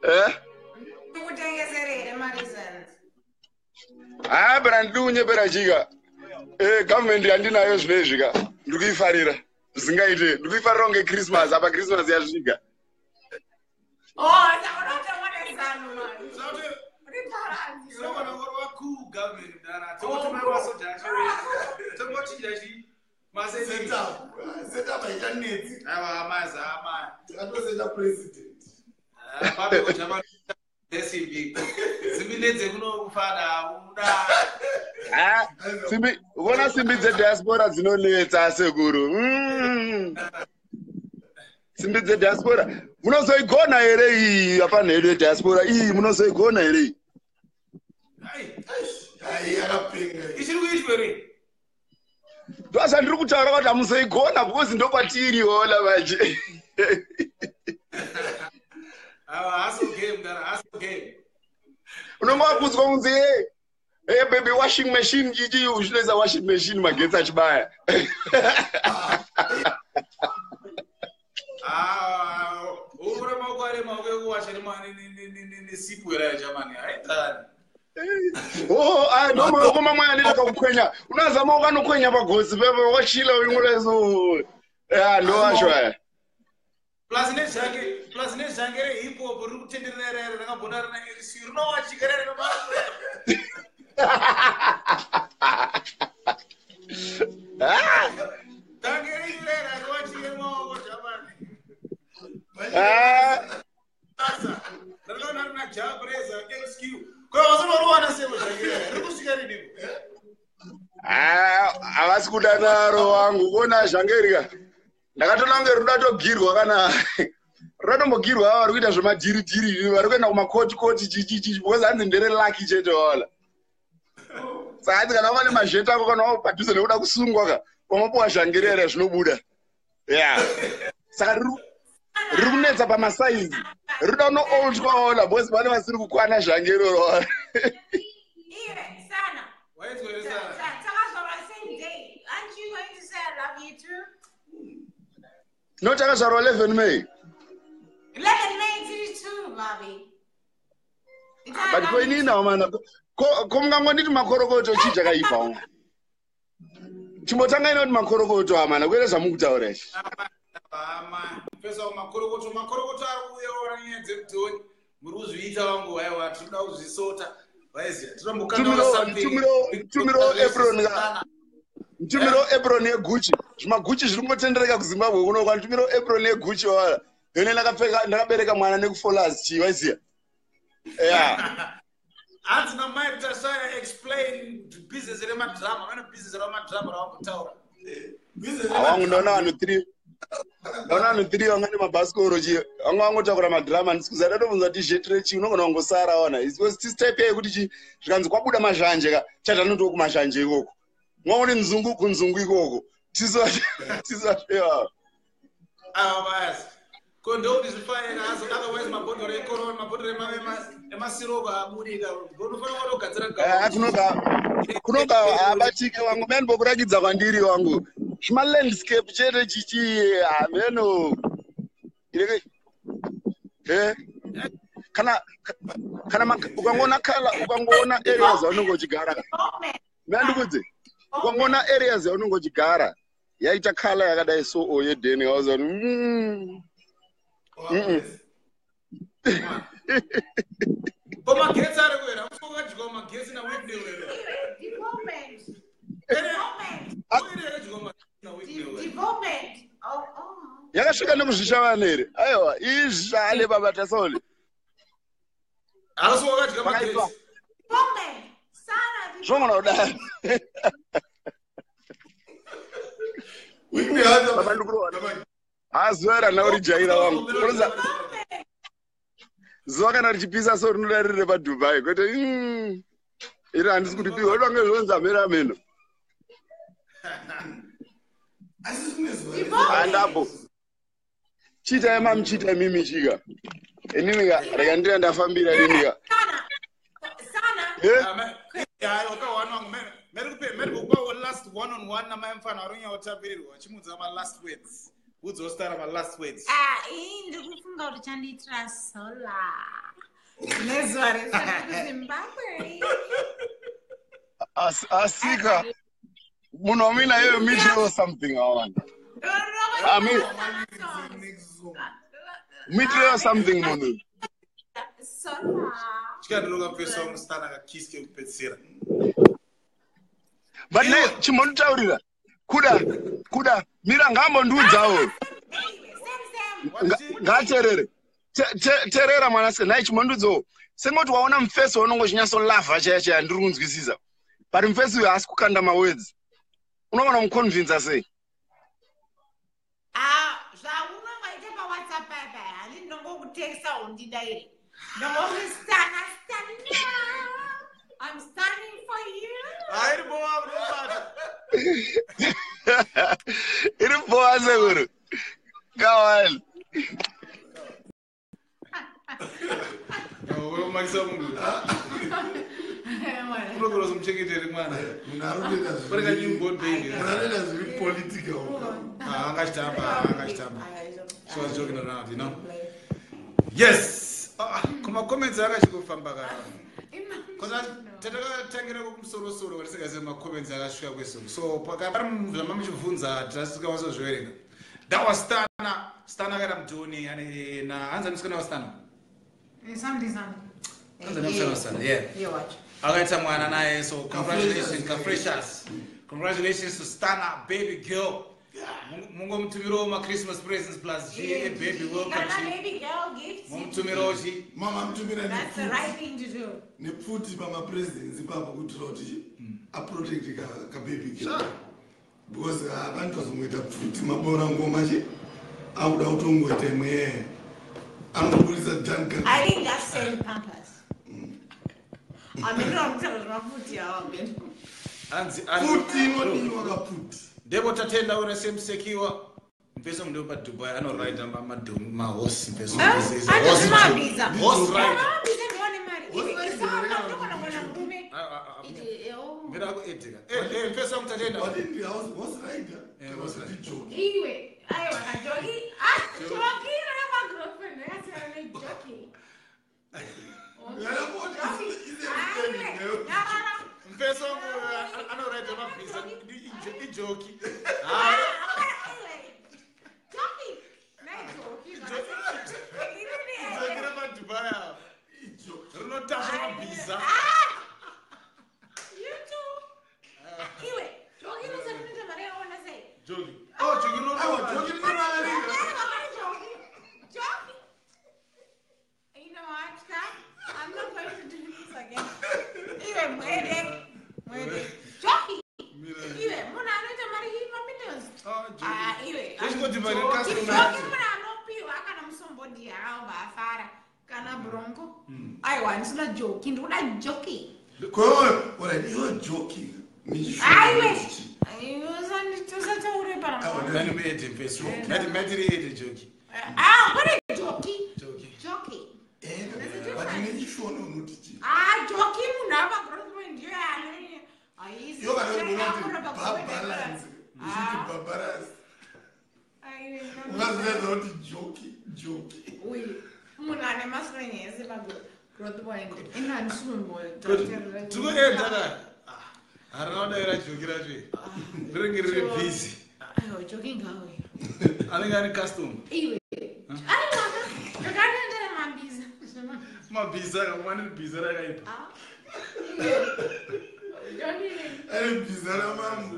Eh? Ndikutengesere here ma-reasons? Ah, bra ndiri kunyepera chika. Eh, government yandinayo zvinezvi ka. Ndiri kuifarira. Zvingaite. Ndiri kuifarira kunge Christmas apa Christmas yasvika. Oh, saka unotengwa nezano manje. Zvakuti Uri paradzi. sokona ngorwa cool government mdara. Tongoti masoja acho. Tongoti chi maseti. Setup. Setup haichanetsi. Aiwa mazama. Takatoseta president. Pape Jamani desipi. Simbi ndedze kuno kufana uda. Ah, simbi, vona simbi dzediaspora dzinonetsa sekuru. Simbi dzediaspora. Munozoigona here iyi apa nhedu yediaspora iyi munozoigona here iyi? Ai, Ai, yakapenga. ichiri kuitwa here? Ndozvandiri kutaura kuti hamuzoigona because ndokwatiri ona manje. Unonga wakudzwa kunzi hey, hey baby, washing machine chichi, uchinoisa washing machine magetsi achibaya. Ura maoko ari maoko ekuwasha nesipu here jamani, haitani. Oh, ah, ndo maoko mamwe anenge kukwenya. Unoziva maoko anokwenya pagosi pepe wachila uingoleso. Ya, ndo wacho aya. Plus nezhange rehip hop riri kutenderera rere rakambona rina LC rinowachika rere. Dhange renyu rere hariwachike maoko jamani. Basa rakaona rina Jabreza XQ kwavasinoruwana seko zhange rere riri kusvika riniko? Havasi kuda naro wangu kuona zhange rika. Ndakatoona kunge rinoda togirwa kana rinoda tombogirwa ava vari kuita zvemadhiridhiri, vari kuenda kumakoti koti chichichi, because hanzi ndere laki chete wala. Saka hanzi kana wava nemazheti ako, kana wava padhuze nekuda kusungwa ka, wamapuwa zhange rere zvinobuda. Ya, saka riri kunetsa pamasaizi, rinoda unooltwa wala, because vane vasiri kukwana zhange iroro wala. Iwe, Sana. Wainzwa here, Sana? Takazvarwa same day. Aren't you going to say I love you too? No, takazvarwa 11 May. 11 May 32, Bobby. It's I But love ko you inini too. amana, ko mungangonditi makorokoto, chii chakaipa umwe? Chimbotanga inoti makorokoto amana, kwete zvamukutaura izvi. Hama pesa makorokoto, makorokoto ari kuuya nyaya dzekudhoni muri kuzviita vangu, haiwa, tinoda kuzvisota, vaiziya Tumiro apron ka. Ntumiro apron yeGucci, zvimaGucci zviri kungotendereka kuZimbabwe kuno kwa. Ntumiro apron yeGucci wala ine ndakapfeka, ndakabereka mwana nekufolas, chii waiziya ya. Hanzi namai Tasaya, explain business remadrama, vane business remadrama ravambotaura. Awangu, ndaona vanhu 3, ndaona vanhu 3 vanga nemabhasikoro chi, vanga vangotakura madhirama, ndisikuziva. Ndatobvunza kuti zheti rechi, unogona kungosara wana because tisi type yekuti chi zvikanzi kwabuda mazhanje ka, chatanotiwo kumazhanje ikoko mwaone nzungu, kunzungu ikoko tisateva. Ava basi ko ndokuti zvifanira azo, otherwise mabhodhoro ecorona, mabhodhoro emasiroko abudika, unofanira kutogadzira. Kunoga habatike wangu, mandimbokurakidza kwandiri wangu, zvimalandscape chete chichi hameno. Kana ukangoona kala, ukangoona areas yaunenge uchigara ka, mandikudze, ukangoona areas yaunenge uchigara yaita kala yakadai so o yedheni, auza kuti Ko magetsi ari kuera usokadyiwa magetsi naWeekday were? Development. Development. Yakadyiwa magetsi naWeekday were. Development. Oh, oh. Yakasvika nekuzvishavana here? Aiwa, izvale baba Tasole. Hausi wakadya magetsi. Development. Sana. Zvogona kudaro. Baba, ndikurowana hazuva rana urijaira wangu. Unoza Development. Zuva kana richipisa so rinoda riri repaDubai, kwete iri handisi kuripiwa, idange zvonzi amene ameno. Asi zvimwe zuva Handapo chiitai mamuchiita imimi chika, inini ka rega ndira ndafambira inini ka. Sana. Sana. Eh? Hayi, wakawana wangu, meri kupawo last one on one namai mufana ari kunyanya chimudza ma-last words, udzostara ma-last words. Ah, iyi ndiri kufunga kuti chandiitira sola nezuva rese kuZimbabwe. Asika munhu wamuinayeyo muitire something awana. Muitirewo something munhu. Sola. Chikandiroka mufesi wangu stana kakisi kekupedzisira. But ne chimbonditaurira kuda kuda mira ngambondiudzawo. Same, same. Ngaterere. Terera mwanasikana, nhai, chimbondiudzawo, sengoti waona mufesi waunonge uchinyatsolavha chaya chaya, ndiri kunzwisisa, but mufesi uyu haasi kukanda mawords, unogona kumuconvinza sei? Ah, zvaunongaita paWhatsApp paya paya, handi ndinongokutekisa undidaire, ndongoti stana stana, I'm standing for you. Hairi bowa unobata. Iri bhowa sekuru. Kawani. Unomakisa munhu. Unogona kumuchengetera mwana. Munhu arikuita Pane ka newborn baby. Munhu anoita zviri political. Ah, angachitamba, angachitamba. She was joking around. Yes. Ah, kuma comments akachikufamba ka. Because tatakatangira kumusorosoro patisingazivi macomments akasvika kwesoro. So pakapari zvama muchibvunza tasingakwanisa kuzviverenga. That was Stana. Stana akaita mudhoni ane na hanzi musikana waStana. Something, something. Hanzi musikana waStana. Yeah. Iye wacho. Akaita mwana naye, so congratulations, kafreshers. Congratulations to Stana, baby girl. Mungomutumirawo machristmas presents plus g a baby welcome Kana to baby girl gifts. Mumutumirawo chi Mama mutumira That's the right thing to do. Nepfuti pamapresidents ipapo kuitira kuti aprotecte kababy girl. Because vanhu vazongoita pfuti mabora ngoma chi akuda kutongoita imwe anobudisa Duncan. I think that's same Pampers. I mean, I'm telling you, pfuti awa ben. Hanzi Pfuti inodiwa kapfuti. Ndebo tatenda uri semusekiwa mpeso ndio paDubai anoraida mahosi mpeso. Ati mabhiza. Horse rider. Mabhiza ndiwane mari. Horse Iwe, rider, isaka, yeah. ndokona kuona murume. Iti, Mira akuedika mpeso wangu tatenda. Wadini horse rider. Eh, horse rider. Joki. Iwe, aiwa kajoki. Ah, joki rava girlfriend yakasiyana nejoki. Mpeso wangu anoraida mabhiza ijoki. Joki remaDubai ava rinotasva mabhiza. Joki, oh, joki Aiwa, rinotasva. joki rinoravereka. Iwe, munhu anoita mari mamillions. Oh, joki. Ah, iwe. Zvechingoti mari Joki, customer. joki munhu anopiwa kana musombodhi akaobva afara kana bronco. Aiwa, handisina joki, ndikuda joki. Kwewe, alright, iwe joki. Aiwe. Usataure pana. Aiwa, Ngani muede mpeso. Ngati matiri ede joki. Ah, kune joki. Joki. Joki. But nechishona unoti chi. Ah, joki munhu apa growth point ndiyo yaano. Haisi. Iyo kana unoti Akura pa growth point. babalance. Uchiti babalance. Aiwe, Ungazoedza kuti joki, joki. Uyu, munhu ane maslang ese pa growth point. Ino handisumboita. Tikuenda ka. Harina kudaira joki racho iri. Rinenge riri busy. Aiwa, joki ngawe. Anenge ane custom. Iwe. Aiwa, ndakanoendera mabhiza. Mabhiza akamwana bhiza rakaipa. Ah. Iwe. Don't even. Ane bhiza ramambo.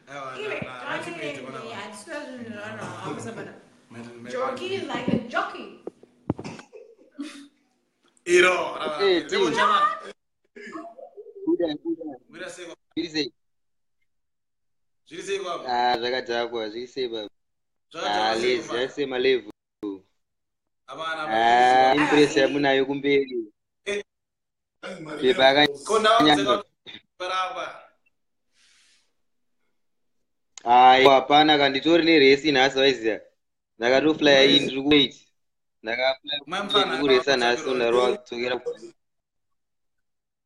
Aiwa, Iwe, na- don't na- even. na- Handisina zvinhu zvavanohambisa pana. na- Jockey is like a jockey. Iro. Eh, Ndebo team. chama. Kuda, kuda. Mwira sei kwa- Zviri sei? Zviri sei kwako? Ah, zvakadhakwa, zviri sei baba? Ah, Zvakadhakwa sei lezi, baba? zviri sei malevhu? Hapana, Ah, hapana. impress yamunayo kumberi. Pepa Ko akanyanya. ndawa parapa. Aiwa, hapana kanditori neresi nhasi waiziya. Ndakatoflya iyi ndiri kuwait. Ndakaflya Mai mufana ndiri kuresa nhasi akavatsvagira. ndarova kudzokera.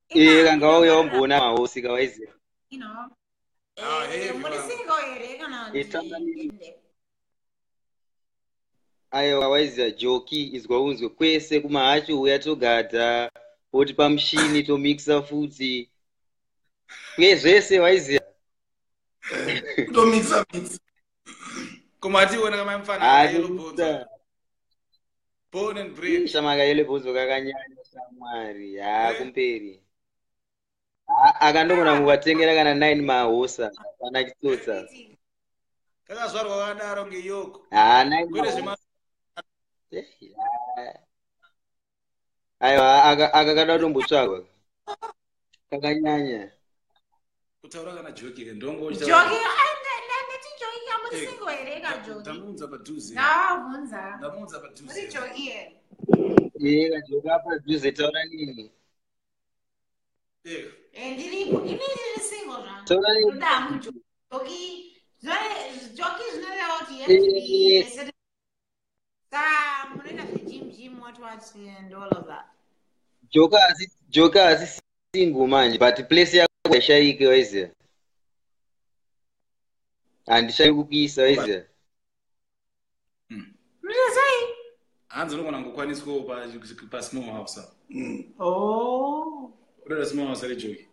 Eh, kanga wauya wamboona mahosi kawaiziya. You know. Ah, Eh, heavy muri man. single here kana Eh, kuti tamba nini? ende? Aiwa, waiziya joki izwa unzwe kwese kumahachi uya togadha woti pamushini tomixa futi. Uye zvese waiziya. Kutomixa mix. Koma ationa kama mfana Ah, yellow bones. tomixa. Born and bred. Shamaka yele bhonzo kakanyanya shamwari haa Eh. kumberi. Akandogona kuvatengera kana 9 mahosa hapana chitsotsa. Kakazvarwa kakadaro ngeyoko. Haa 9 Kwete zvema mahosa. Aiwa aka kada kutombotsvagwa. Kakanyanya. Kutaura kana joki ke ndongo Joki, ai, ndati joki ka muri Eh, single here ka joki. Ndamuunza padhuze. Ndavabvunza. Ndamuunza Muri padhuze. joki here? Eh kajoka padhuze taura nini? Eh. Eh, ndiripo. Ini ndiri single zvangu. Taura nini? Ndoda hangu joki. Joki, joki zvinoreva kuti you have to be a certain. Saka munoita zvegym gym, what what and all of that. Joka asi joka asi single manje, but place yako haishaike, waiziya. Handishai kukuisa, waiziya. Munoita sei? Hanzi unogona kungokwaniswawo pasmall house apa. Oh. Unoda small house rejoki.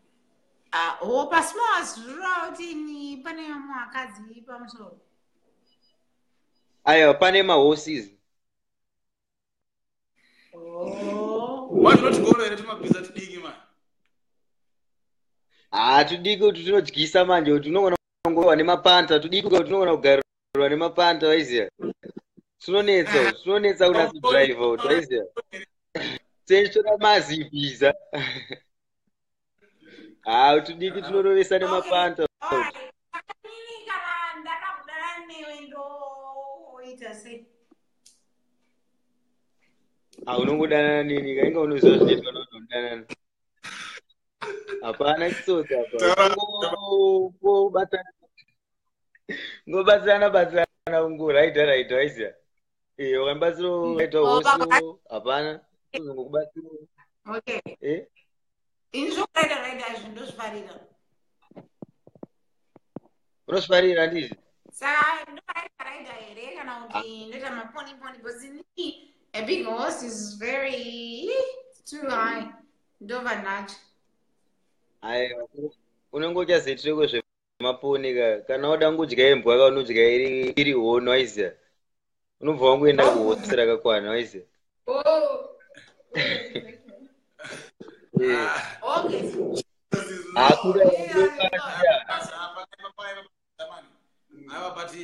Ah, oh, pasmall house zvinoreva kuti ni pane vamwe vakadzi pamusoro. Aiwa, pane mahorses. Oh. Wazvinotigoro here tumabhiza tudiki mani? Haa, tudiki kuti tunodyisa manje, kuti unogona kungorwa nemapanta tudiki, kuti unogona kugarirwa nemapanta, waiziya. Tunonetsa, tunonetsa kunatso-driver kuti, waiziya. Tenitoda mazibhiza. Haa, tudiki tunorovesa nemapanta. Alright. Saka inini kana ndada kudana newe ndoita sei? Ha, unongodanana neni kainga unoziva zvinoitwa nokudanana. Hapana chitsotsi apa. Ngobatsirana batsirana, ungoraidha raidha, waiziya. Ukandibatsira raidha Oh, hosi, baba. hapana uzongokubatsira. Okay. Eh? Ini zvokuраida raida izvi ndozvifarira. Unozvifarira handizvi? Saka ndoraida raida here kana kuti ndoita maponi poni, because inini a big horse is very, it's too high. Ndobva nacho. Aiwa, unenge uchazoitireko zvemaponi ka. Kana wada kudya imbwa ka, unodya iri hono, waiziya. Unobva wangoenda kuhosi rakakwana, waiziya. Oh. Eh. Okay. Hakuna. Aiwa, but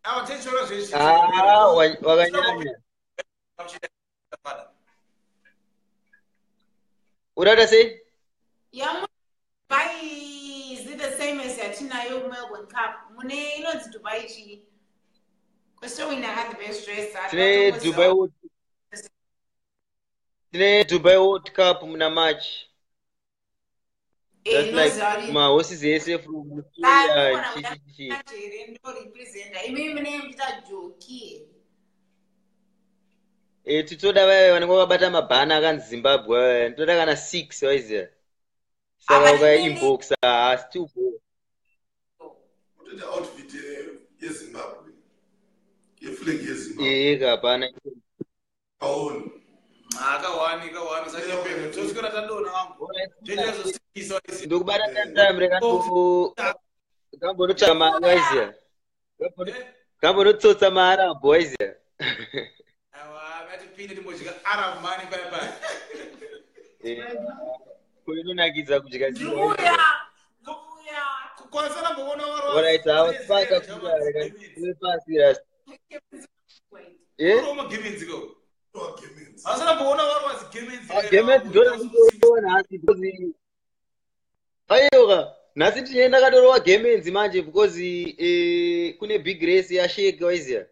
aiwa, tichiona zveshe. Ah, wakanyanya. Urata sei? Yamu Dubai, is it the same as yatinayo Melbourne Cup? Mune inonzi Dubai chii? Question winner had the best dress. Tine Dubai World, tine Dubai World Cup muna March. That's like mahorses ese from Australia, chi chi chi. Here ndorepresenta imi mune muchiita joki. Eh, titoda vaya vanenge vakabata mabhana akanzi Zimbabwe vaya. Toda kana 6, waiziya. Saka Apa ukainboxa, ha, still go. Utoita outfit yeZimbabwe, yeflag yeZimbabwe. Eh, hapana. Aoni. Akawani kawani sanyapero toswera tadona wangu tichazosikisa, waiziya. Ndokubata time rekango kambonotsvaka mari, waiziya. Kambonotsotsa maarabhu, waiziya. Aiwa, ngatipinde timbodya Arab money pai pai. Eh, inonakidza kudya. Ndikuuya. Ndikuuya. Kwanisa namboona. Alright, hawa sipaka kuda reka pasi rasta. Eh? Magemenzi ko. Gemenzi. Asana mboona warwazi gemenzi. Gemenzi ndora ndikurowa nhasi because aiwa, nhasi tine ndakatorowa gemenzi manje because kune big race yasheki, waiziya.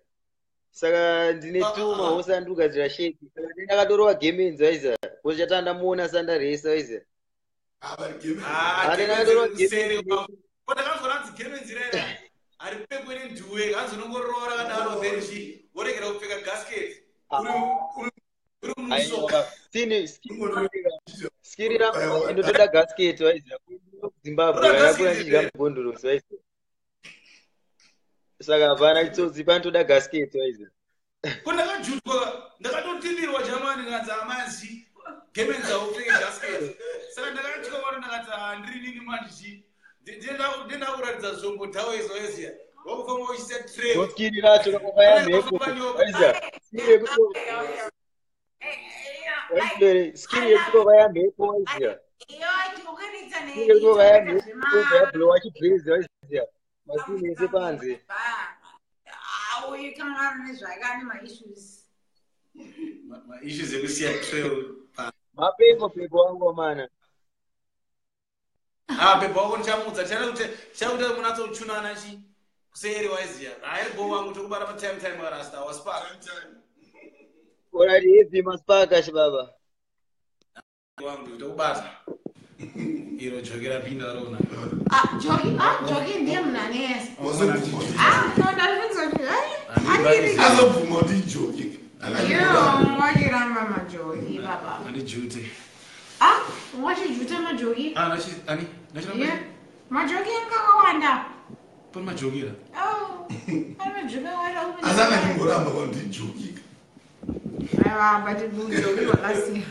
Saka ndine two mahosi andiri kugadzira sheki, saka ndine ndakatorowa gemenzi, waiziya, because chatanga ndamuona sandaresa, waiziya. Aba gemenzi. Ah, ndakatorowa gemenzi. Ndakanzwa ranzi gemenzi rera haripfekwe nenduwe, hanzi unongorowa rakadaro, then chi woregera kupfeka gasket uri musoka. Aiwa, sini skiri rangu inotoda gasket, waiziya. Zimbabwe Roda yakakura gasket ndichidya here? mugondorosi, waiziya, saka hapana chitsotsi, panotoda gasket, waiziya. Ko ndakajutwa, ndakatotindirwa jamani, kanzi amazi gemenzi haupfeke gasket, saka ndakatyawana, ndakati handiri nini manje chi ndenda kuratidza zvombo dhawezo, waiziya, wakufamba uchisiya trail. Ndoskiri racho kakakaya mhepo, waiziya, skiri yekuto waiziya, skiri yekutovaya mhepo, waiziya. Iyo tikukwidza. Skiri yekutovaya mhepo yablowa chibhezi, waiziya, masini ese panze. Uyu kangana nezvake ane maissues. Maissues ekusiya trail. Mapepo pepo wangu mana. Ah, pepo wako ndichamudza, tichakuti munatsochunana chi kuseri, waiziya. Hayi, bo wangu, tokubara patime time rasta waspark. Time time. Alright, heavy maspaka chibaba. Wangu, tokubata. Iro joki rapinda rona. Ah, joki, ah, joki ndiye munanesa. Wazobvuma kuti Ah, no, ndazvinzwa kuti, ai, andiri. Azobvuma kuti ijoki. Yo, wachiramba majoki baba. Andijute. Ah, wachijuta majoki. Ah, ani? Nachiramba. Yeah. Majoki anga akawanda. Pane majokira. Oh, pane majoki akawanda. Asi akachingoramba kuti ijoki. Aiwa, but ujoki hwakasiyana.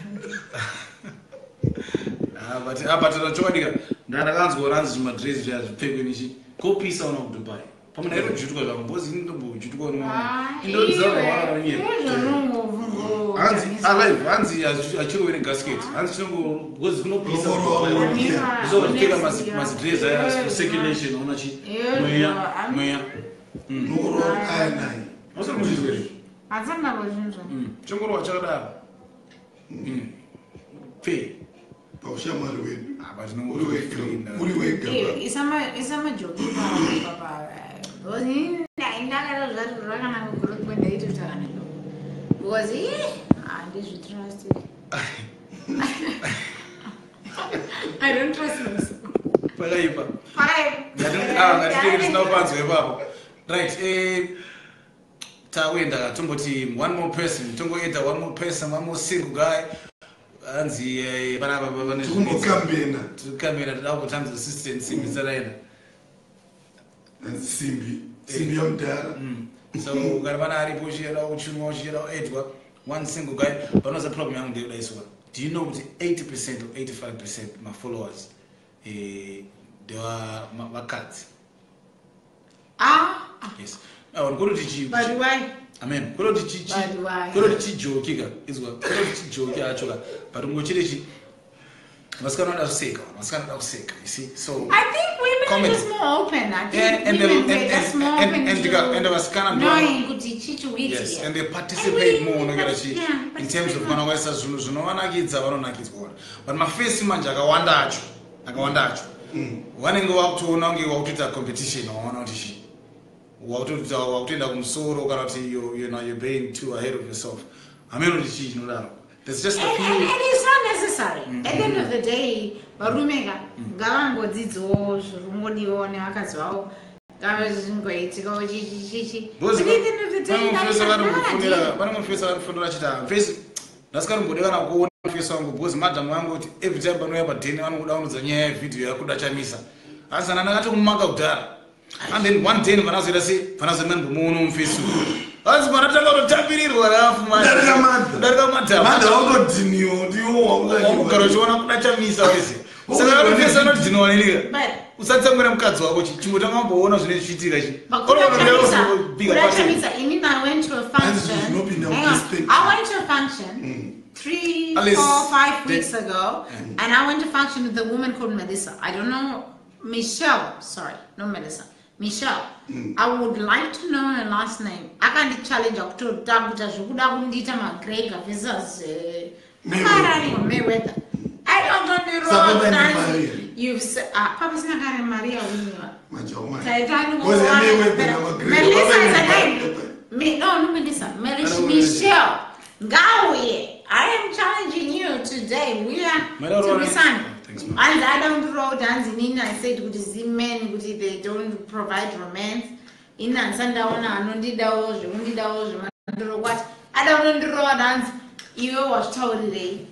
Ah, but ah, but chokwadi ka ndakanzwa ranzi zvimadress zviya zvipfekwe nichi kopisa una kuDubai. Pamwe ndaitojutuka zvangu because ini ndombojutuka Ah, indodzarwa iwe, izvonongovhungo- Hanzi alive, hanzi achirowe negasket. Hanzi chinongo because kunopisa. Rokorwa, Amira, So vachipfeka unesiya. mazidress aya for circulation ona chi Yeah, mweya yeah. mweya. Nokurova ayanai. Ausati kuzvizwa here? Hatsana kuzvinzwa. Chongorwa chakadaro. Pfe. Paushamwari hwedu. Ah, but Uri wega. Uri wega. Iwe, isa majoki papa. Ndakada zvati rakanaka growth point ndaitoti akanaka. Because ih, handizvitrust. I don't trust myself. Pakaipa. Pakaipa. Ngatitenge tisina kupanzwa ipapo. Right, tawenda tomboti one more person, tongoeda one more person, one more single guy. Hanzi panapa pane Tikumbokambena. Tikambena toda kutanza assistant simbi dzaraenda. Hanzi simbi. Simbi yamudhara. So kana pana aripo uchieda kuchunwa uchieda kuedwa one single guy panoza problem yangu ndeyekudaiswa. Do you know kuti 80% or 85% mafollowers ndewa vakadzi? Ah, Yes. Ndikutoti chi but why? Amen. Kutoti chi But why? kutoti chijoki ka izwa kutoti chijoki acho ka but ngochiri chi vasikana vanoda kuseka vasikana vanoda kuseka you see so I think women Comedy. are just more open. I think Yeah, and women the- we're just more open and to the- and the vasikana ndo- knowing kuti chichi Yes, here. and they participate And more unogera chi yeah, in terms participate of more. kana kwaisa zvinhu zvinovanakidza vanonakidzwa ona but mafesi manje akawanda acho akawanda acho vanenge vakutoona kunge vakutoita competition waona kuti chi wakutoita wakutoenda kumusoro kana kuti you know, you're being too ahead of yourself hameno kuti chii chinodaro there's just a And, few and, and it's not necessary. At the end of the day, varume ka ngavangodzidzawo zvirungodiwa nevakadzi vavo ngavazvingoitikawo chichichichi. But at the end of the day, mufesi that is not a pane mufesi akanifonera achiti mufesi ndasikarumbode kana kuona mufesi wangu because madhamu vangu kuti every time panouya padheni vanokuda kunodza nyaya yevhidhiyo yakuda chamisa asi ana ndakati kumaka kudhara and then one day vanazoita se vanazoenda ndimbomuona mufesi uyu asi panatanga kutotambirirwa rafu Kudarika madha. darika madhamu Madha wakutodhiniwa kuti iwo wakugara wakuda. uchiona kuda chamisa wese saka mufesi anotidhiniwa nenika But usatsamwira mukadzi wako chi chingotanga kumboona zvinenge zvichiitika chi But Kuda inini I went to a function. Zvinopinda Hang on. muperspective. I went to a function 3, Alice, 4, 5 weeks ago, and I went to function with a woman called Melissa. I don't know Michelle. Sorry, not Melissa. Michelle. I would like to know her last name. Akandichallenge kutotakuta zvekuda kundiita McGregor versus Mayweather. Mayweather. I don't know Saka paine mari here? You've said, papasina kare mari yauniwa. Majaumai. Titanic Because was Mayweather naMcGregor Melissa is vakaenda a name. pari. No, no, Melissa. Melissa I don't know Michelle. Ngauye. I am challenging you today. We are Madam to Rowling. be son. Thanks, ma'am. And I don't road hanzi nini I said kuti zi-men kuti they don't provide romance. Ini handisandaona anondidawo zvekundidawo zvemandoro kwati ada unondirova hanzi iwe wazvitaurirei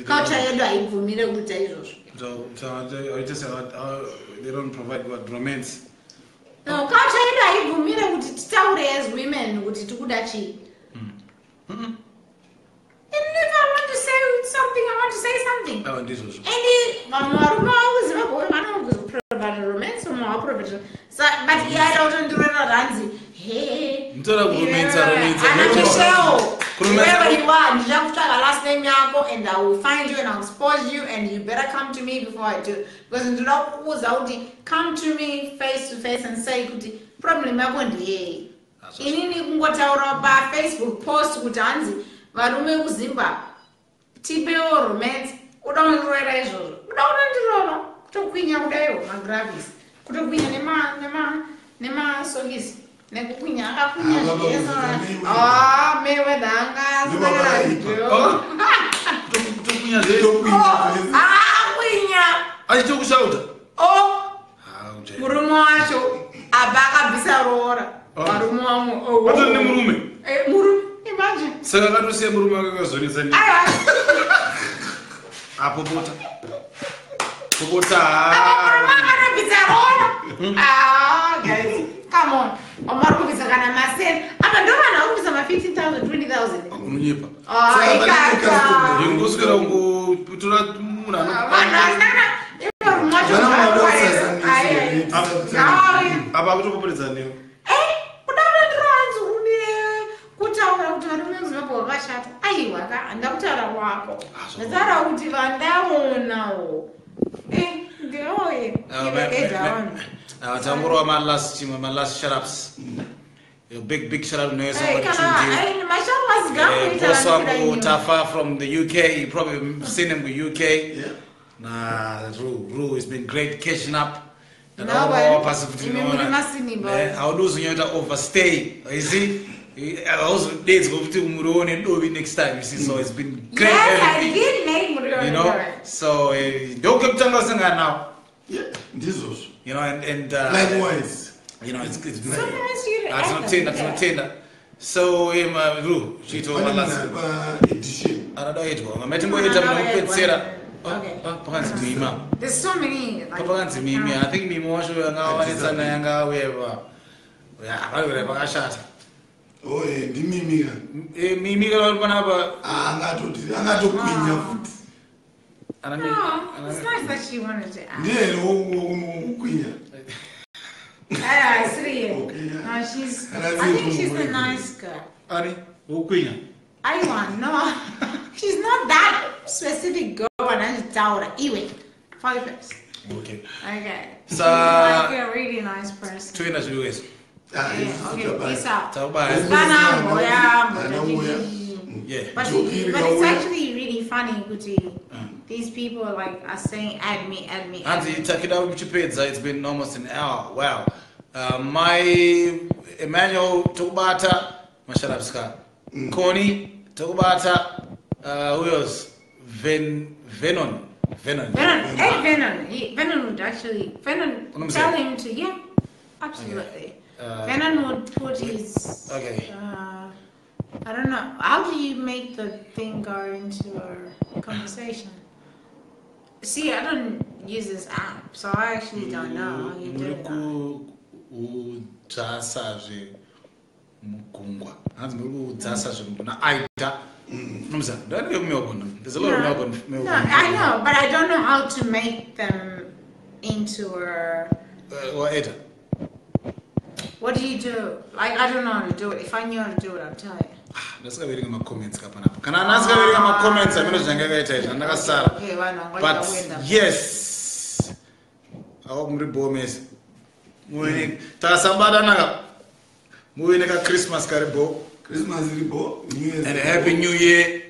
culture yedu haibvumire kuita izvozvo They don't provide what romance. No, culture yedu haibvumire kuti titaure as women kuti tikuda chii. And if I want to say something, I want to say something. Aiwa ndizvozvo. And vamwe varume vakuzimbabwe vanoprovide romance, vamwe havaprovide. So, but iye aida kutondirora ranzi, he. Mutora kuromancer, romancer. Ana Michelle, Kuromancer. wherever you are, ndichakutsvaga last name yako and I will find you and I'll expose you and you better come to me before I do. Because ndinoda kukuudza kuti come to me face to face and say kuti problem yako ndeyei. Inini kungotaura pafacebook post kuti hanzi varume kuzimbabwe tipewo romance uda kundirorera izvozvo uda kunondirova kutokwinya kudaiwo magravis kutokwinya nemasokisi nekukwinya akakwinya Ah, baba, zvese. Mayweather. Ah, Mayweather anga Ndobaba asina aipa. radio. Tokwinya zve. Tokwinya zvese. Ah, kwinya Achitokushauta. Oh, Ah, ujaira. murume wacho apa akabvisa roora. Oh. Varume vamwe. Oh, Watori nemurume. Eh, murume, imagine. Saka akatosiya murume wake akazonetsa ni. Aiwa. Apopota. Popota. Apa murume akatobvisa roora. Ah, guys, come on. Vamwe vari kubvisa kana maseni. Apa ndo vanhu vari kubvisa ma 15,000, 20,000. Unonyepa. Ah, Saka ikaka. pane customer. Ndingoswera kungotora munhu ano. Vanhu vasina kana- ivo murume wacho Vana vanoda varikuwarira. Ai, ai. kusasa Ai. Apa akutopoperedza newe. Eh, kuda kutotiranzi une kutaura kuti varume vemuzimbabwe vakashata aiwa ka handida kutaura kwako ndataura kuti vandaonawo Eh, ndinoye ivegedaona Tangorova malast chimwe malast shutups. Big big shout out noise. kana masharwas Boss wangu Tafa from the UK. You probably seen him with UK. Yeah. Nah, Ru, it's been great catching up. No, but imi muri masinimba. Hauduzi unyota overstay. You see? Hauzodedzwa kuti murione dovi next time. You see, so it's been great Yes, I having me. did make muriwo You know? So, ndokekutanga kusangana nawo. Yeah, ndizvozvo. You know, and Likewise. you know, it's been So nice you to add Tinotenda, them. tinotenda. So, Ru, chiito Pane munhu malast. ari paedition. Anoda kuitwa. Matingoita Anoda munopedzera. kuitwa. Okay. Pakanzi mima. There's so many like, Pakanzi mimi. I think mimi wacho anga wanetsana yanga auya. Ya, vari pakashata. Oh, eh, ndimimi ka. Eh, mimi kana vari panapa Ah, angatoti angatokwinya futi. ana No, it's nice that she wanted to ask. Ndiye here wokukwinya. Ah, see you. Okay, yeah. No, she's. And I I see think she's a it. nice girl. ani wokwinya. I want no. She's not that specific girl. And I doubt Iwe. Focus. Okay. Okay. So- She's like a really nice person. Toenda zviwezo. Ah, Yeah, isusu okay, tabaya. peace out. Takubaya. Kana mboya, Ana mboya. Yeah. But, Jokiri but it's kauya. actually really funny, Kuti. These people like are saying, add me, add me. Add Hanzi me. takida muchipedza it's been almost an hour. Wow. My Emmanuel tokubata masharapska. Connie tokubata who else? Venon. Venon. Venon, hey Venon, Venon would actually Venon What I'm tell saying? him to yeah, absolutely. Okay. Venon would put his Okay. I don't know. How do you make the thing go into a conversation? See, I don't use this app, so I actually don't know how you do muri that. kuudzasazve mugungwa hanzi muri kuudzasazve naaida nomuza ndanenge kumelbourne. There's a lot of No. Melbourne, No, Melbourne I know, but I don't know how to make them into a. Waeda. What do you do? Like, I don't know how to do it. If I knew how to do it, I'd tell you. Ndasikaverenga macomments kapanapa kana ndasikaverenga macomments amene zvange akaita izvi andakasara. Okay, vanhu vanga But kuenda. yes, awa muri bomesa muine takasabatanaka muine kachristmas kari bo. Christmas iripo, New Year's And a iripo. happy new year.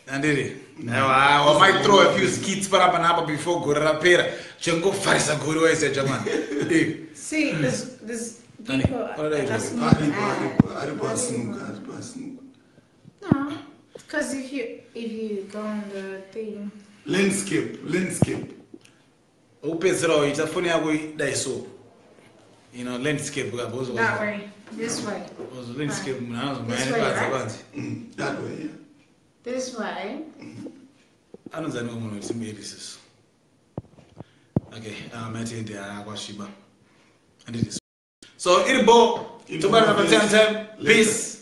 Andiri aiwa, I might throw a few skits panapa napa before gore rapera chengofarisa gore waise jamani. Eh, See, there's Nani, people. what are they that's doing? not Aripo, ad. aripo, aripo asimuka, aripo asimuka. No, because if you go on the thing, Landscape, landscape. Upedzera uita foni yako idai so you know landscape ka because that way, this way, because landscape munhu This anozomhanya way, nepanze right? panze. That way, yeah. This way. Anonzani munhu wetimueri isusu. Okay, matiende kwasviba anditi so iri bo Iri tobatana bo. pa 10 time. Later. Peace.